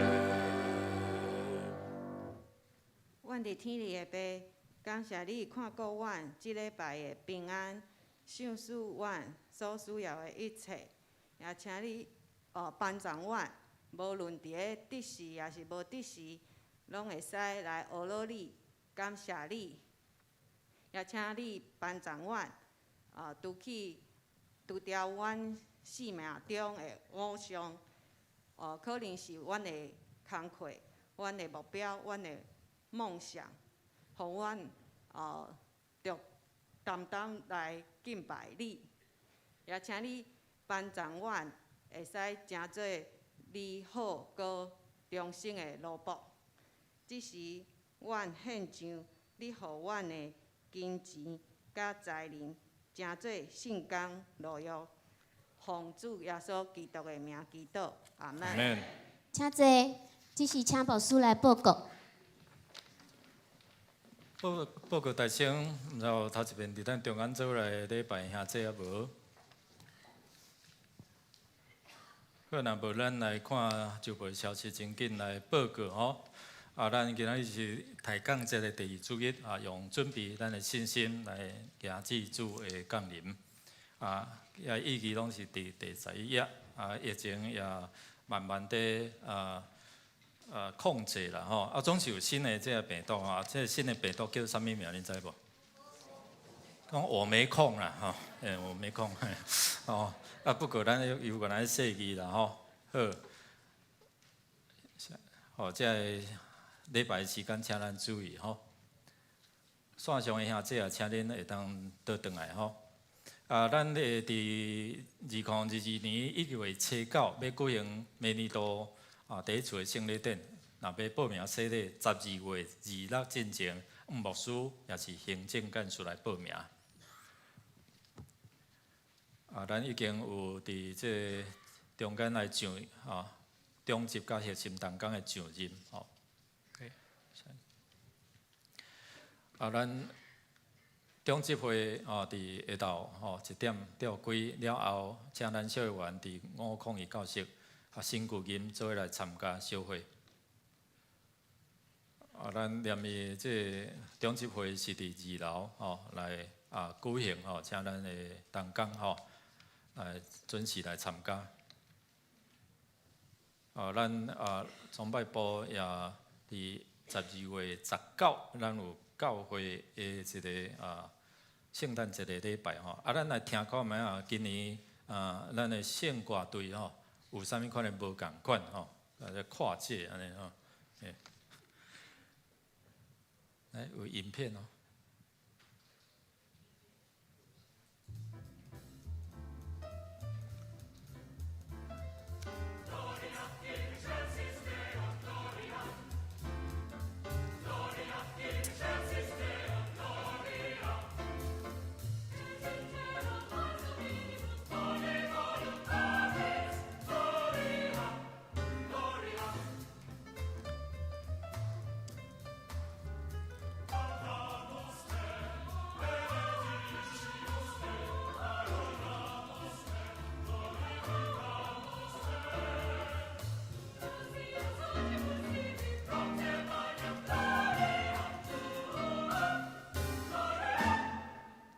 I: 阮佇天裡的爸，感謝你看顧阮這禮拜的平安，賞賜阮所需要的一切，也請你幫助阮，無論佇咧得時抑是無得時，攏會使來學樂你，感謝你，也請你幫助阮，除去除掉阮生命中的偶像，可能是阮的工課、阮的目標、阮的夢想，予阮著擔當來敬拜你，也請你幫助阮會使成做你好閣忠心的奴僕。這時，阮獻上你予阮的金錢佮才能，成做聖工路用。奉主耶穌基督的名祈禱，阿們。
A: 阿們。
D: 請坐。這是請牧師來報告。
A: 報告大聲，毋知有頭一遍佇咱中間做來禮拜兄姊抑無？好，若無咱來看週報消息，真緊來報告吼。啊，咱今仔日是抬槓節的第二主日啊，用準備咱的信心來迎接主的降臨。啊，也預期攏是佇第11頁啊，疫情也慢慢地控制啦吼，啊，總是有新的這个病毒啊，這个新的病毒叫啥物名？恁知無？講我沒空啦吼，欸，我沒空，哦，啊，不過咱有個來設計啦吼，好，好，這个禮拜時間請咱注意吼，線上的兄姊啊，請恁會當倒轉來吼。啊，咱會佇2022年1月7、9欲舉行明年度啊，第一次的聖禮典，若欲報名洗禮，12月26進前，黃牧師也是行政幹事來報名。啊，咱已經有佇這个中間來上啊，中執佮核心同工的上任吼。啊，咱中執會啊，佇下晝吼1點吊開了後，請咱小會員佇501教室。啊，新舊音做伙來參加小會。啊，咱連伊這个中執會是佇二樓吼來啊舉行吼，請咱的同工吼來準時來參加。啊，咱啊崇拜部也佇12月19，咱有教會的一个啊聖誕節的禮拜吼。啊，咱來聽看覓啊？今年啊，咱的聖歌隊吼。有啥物款的無仝款吼？啊，這跨界按呢吼，欸，來有影片哦。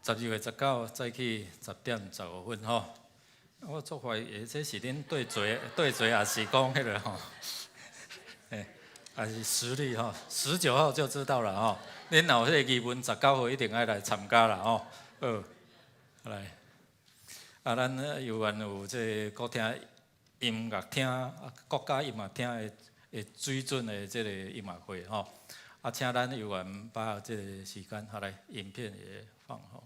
A: 12月19早起10點15分吼，我足懷疑這是恁對坐對坐，抑是講彼个吼？欸，抑是實力吼？19號就知道了吼。恁若有彼个疑問，19號一定愛來參加啦吼。好，來，啊，咱猶原有這個國廳音樂廳、國家音樂廳的水準的這个音樂會吼。啊，請咱猶原把握這个時間，好來，影片也放吼。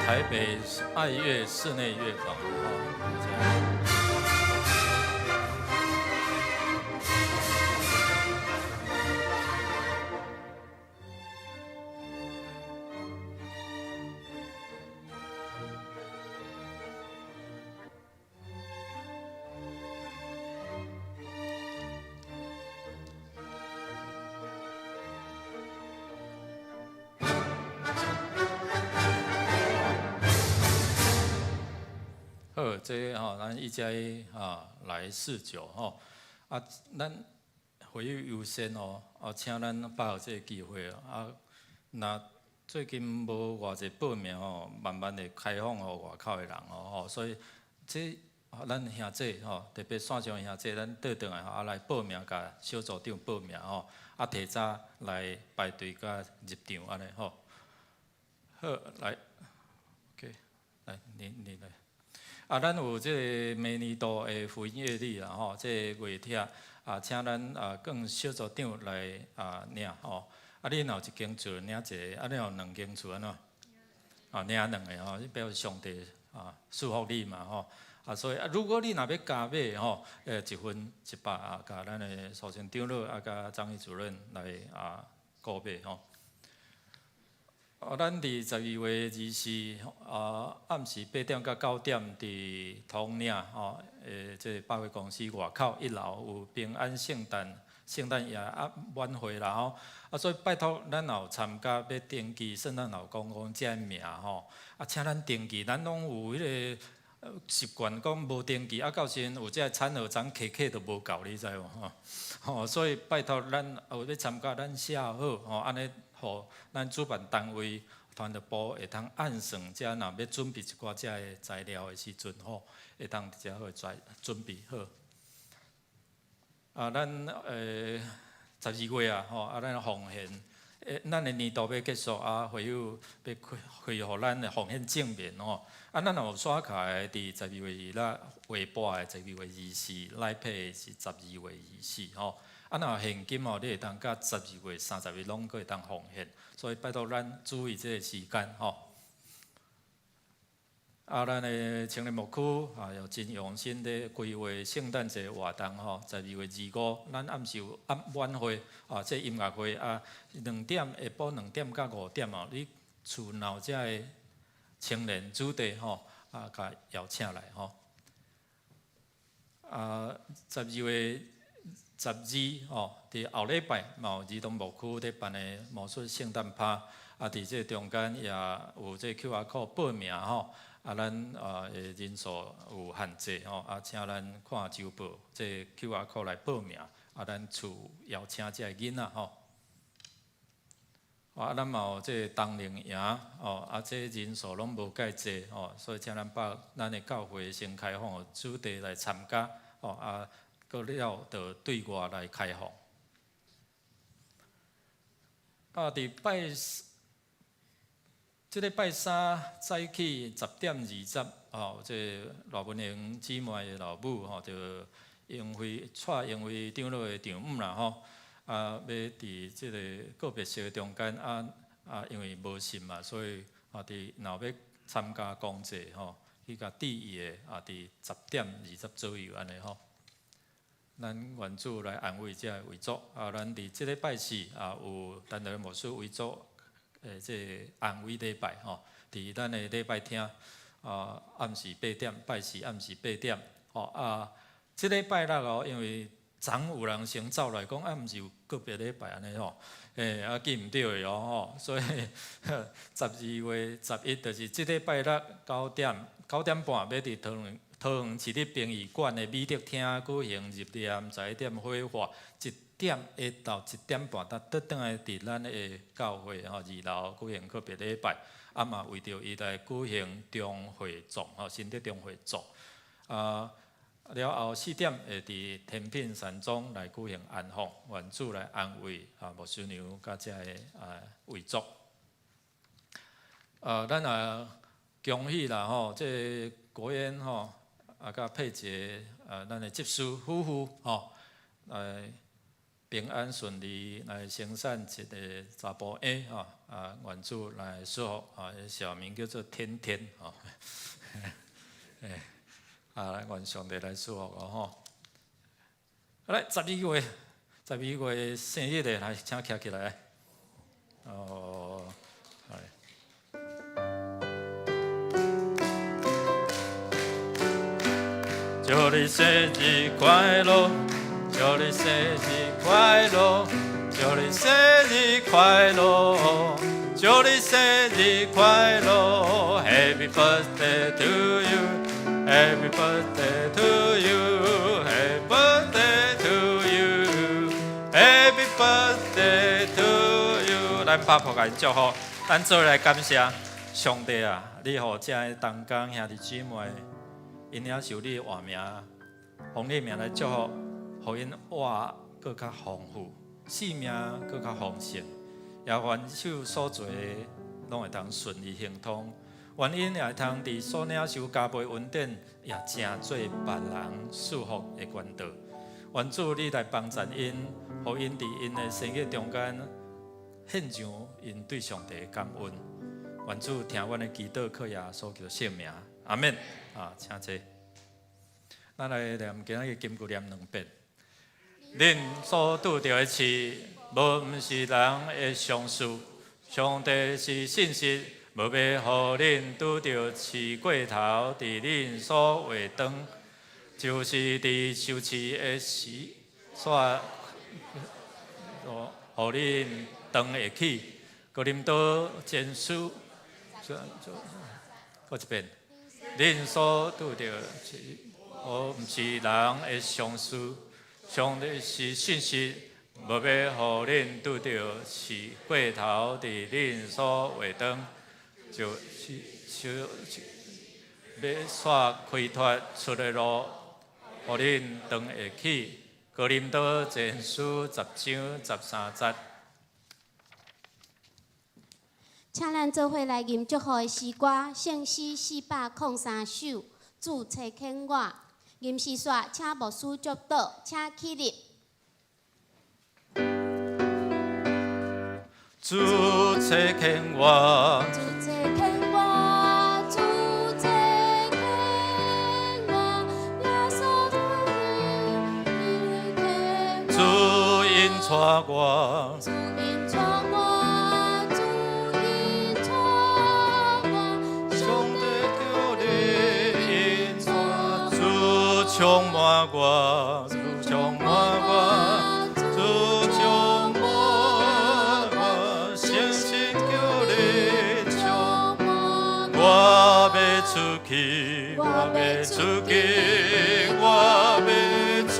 A: 台北愛樂室內樂坊。好，這個吼，咱一家啊來試酒吼，啊，咱會議優先哦，啊，請咱把握這個機會啊。若最近無偌濟報名吼，慢慢會開放予外口的人哦，吼，所以這咱兄姊吼，特別線上兄姊，咱倒轉來吼，啊來報名，共小組長報名吼，啊提早來排隊佮入場按呢吼。好，來，OK，來，你來。啊，咱有這个明年度的福音月曆啦吼，這个月帖啊，請咱啊，跟小組長來啊領吼。啊，你若有一間厝領一个，啊，你有兩間厝按怎？啊，領兩个吼，表示上帝啊賜福你嘛吼。啊，所以啊，如果你若欲加碼吼，一份一百啊，共咱的蘇成長老啊，佮張毅主任來啊購買吼。啊，咱佇12月24啊，暗時8點到9點，佇統領吼，這個百貨公司外口一樓有平安聖誕夜啊晚會啦吼。啊，所以拜託咱若有參加欲登記聖誕老公公這个名吼，啊，請咱登記，咱攏有彼個習慣講無登記，啊，到時陣有這个餐盒欉客客都無夠，你知無吼？吼，所以拜託咱有欲參加，咱寫好吼，按呢予咱主辦單位團隊部會當按算，遮若欲準備一寡這个材料的時陣吼，會當直接好來準備好。啊，咱12月啊，吼，啊，咱奉獻，咱的年度欲結束啊，會友欲開開予咱的奉獻證明吼。啊，咱若有刷卡的，佇十二月二六劃撥的12月24，Line Pay 是十二月二四吼。啊，若有現金吼，你會當佮12月30日攏閣會當奉獻，所以拜託咱注意這个時間吼。啊，咱的青年牧區啊，又真用心咧規劃聖誕節活動吼。12月25，咱暗時有暗晚會啊，這音樂會啊，兩點下晡2點到5點哦，你厝若有這个青年子弟吼，啊，共邀請來吼。啊，12月12吼，佇後禮拜嘛有兒童牧區咧辦的魔術聖誕趴，啊，佇這中間也有這 QR code 報名吼。啊，咱啊的人數有限制吼，啊，請咱看週報，這 QR code 來報名，啊，咱厝邀請這个囡仔吼。啊，咱嘛有這个冬令營哦，啊，這人數攏無蓋濟吼，所以請咱把咱的教會先開放予子弟來參加，哦，啊，過了就對外來開放。啊，佇拜這个拜三早起10點20，吼，這個賴文瑩姊妹的老母吼，就英輝蔡英輝長老的丈母啦吼，啊，欲佇這个告別式中間啊啊，因為無信嘛，所以啊，佇若欲參加公祭吼，去共致意的啊，佇10點20左右按呢吼。咱願主來安慰這个遺族啊，咱佇這个拜四啊，有陳德牧師遺族的這个安慰禮拜吼，佇咱的禮拜廳啊，暗時八點，拜四暗時八點，吼啊，這禮拜六哦，因為昨有人先走來講，啊，毋是有告別禮拜按呢吼，欸，啊記毋著的哦吼，所以12月11就是這禮拜六九點9點半，欲佇桃園市立殯儀館的美德廳舉行入殮，11點火化，1點下晝1點半，才倒轉來佇咱的教會吼二樓舉行告別禮拜，啊嘛為著伊來舉行終會葬吼，新竹終會葬，啊了後4點會佇天品山莊來舉行安放，願主來安慰啊牧師娘佮這个啊遺族。咱也恭喜啦吼，這个國燕吼，啊，佮佩杰，啊，咱的執事夫婦吼，來平安順利來生產一个查埔嬰吼，啊，願主來祝福啊，小名叫做天天吼，欸，啊，願上帝來祝福哦吼。來，十二月，十二月生日的來，請徛起來。哦，來。祝你生日快樂，祝你生日快樂，祝你生日快樂，祝你生日快樂，Happy birthday to you，Happy birthday to you，Happy birthday to you，Happy birthday to you。咱拍噗共祝福，咱做伙來感謝上帝啊！你予這个同工兄弟姊妹，𪜶領受你的活名，奉你的名來祝福，予𪜶活閣較豐富，生命閣較豐盛，也凡手所做的攏會當順利亨通。願𪜶也會通佇所領受加倍恩典，也成做別人祝福的管道。願主你來幫助𪜶，予𪜶佇𪜶的生日中間獻上𪜶對上帝的感恩。愿主聽阮的祈禱，靠耶穌基督聖名，阿們。啊，請坐。咱來念今仔日金句念兩遍。恁所拄著的試，無毋是人的常事，上帝是信實，無欲予恁拄著試過頭，佇恁所會當，就是佇受試的時，煞予恁當會起。哥林多前書，閣一遍，恁所拄著試，無毋是人的常事，上帝是信實，無欲予恁拄著試過頭，佇恁所會當，就是受欲煞開拓出的路，予恁當會起。哥林多前書10章13節。
D: 請咱做伙來吟祝福的詩歌，聖詩403首，主差遣我。吟詩煞，請牧師祝禱，請起立。
A: 主差遣我，
D: 主差遣我，主差遣我，耶穌
A: 主引帶我，
D: 主引帶我，主引帶我，
A: 上帝叫你引帶，主充滿我，主充滿我，主充滿我，聖神叫你充滿我，欲出去，我欲出去，我欲出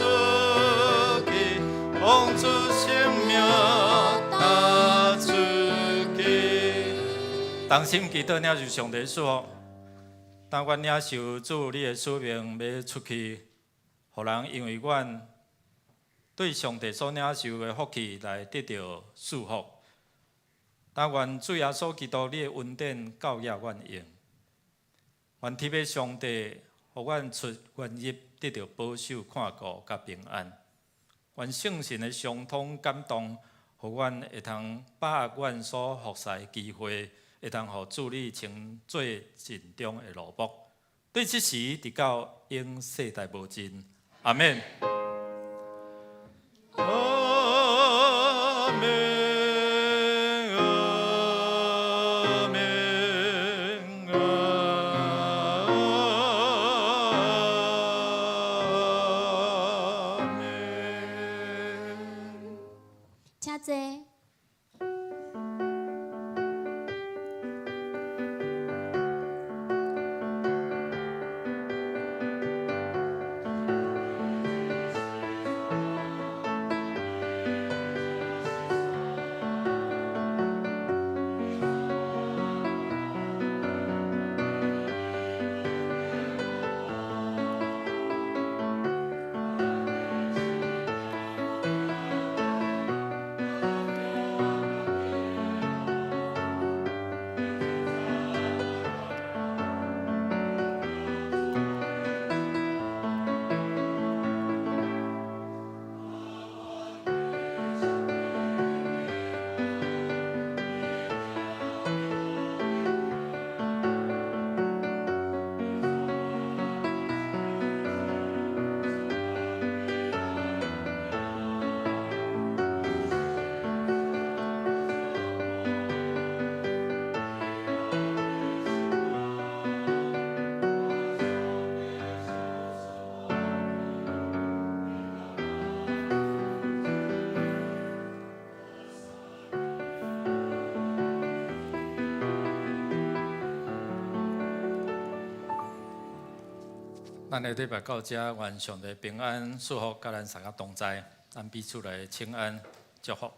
A: 去，奉主聖名踏出去。同心祈禱，領受上帝祝福。當阮領受主你的使命，欲出去，予人因為阮對上帝所領受的福氣來得著祝福。但願主耶穌基督你的恩典夠額阮用。願天父上帝予阮出阮入得著保守看顧佮平安。願聖神的相通感動，予阮會通把握阮所服侍的機會，會通予主你稱做盡忠的奴僕。對這時直到永世代無盡。阿們。
B: 阿們，阿們，阿們。
D: 請坐。
A: 咱的禮拜到這，願上帝平安祝福，佮咱三個同在，咱彼此來請安祝福。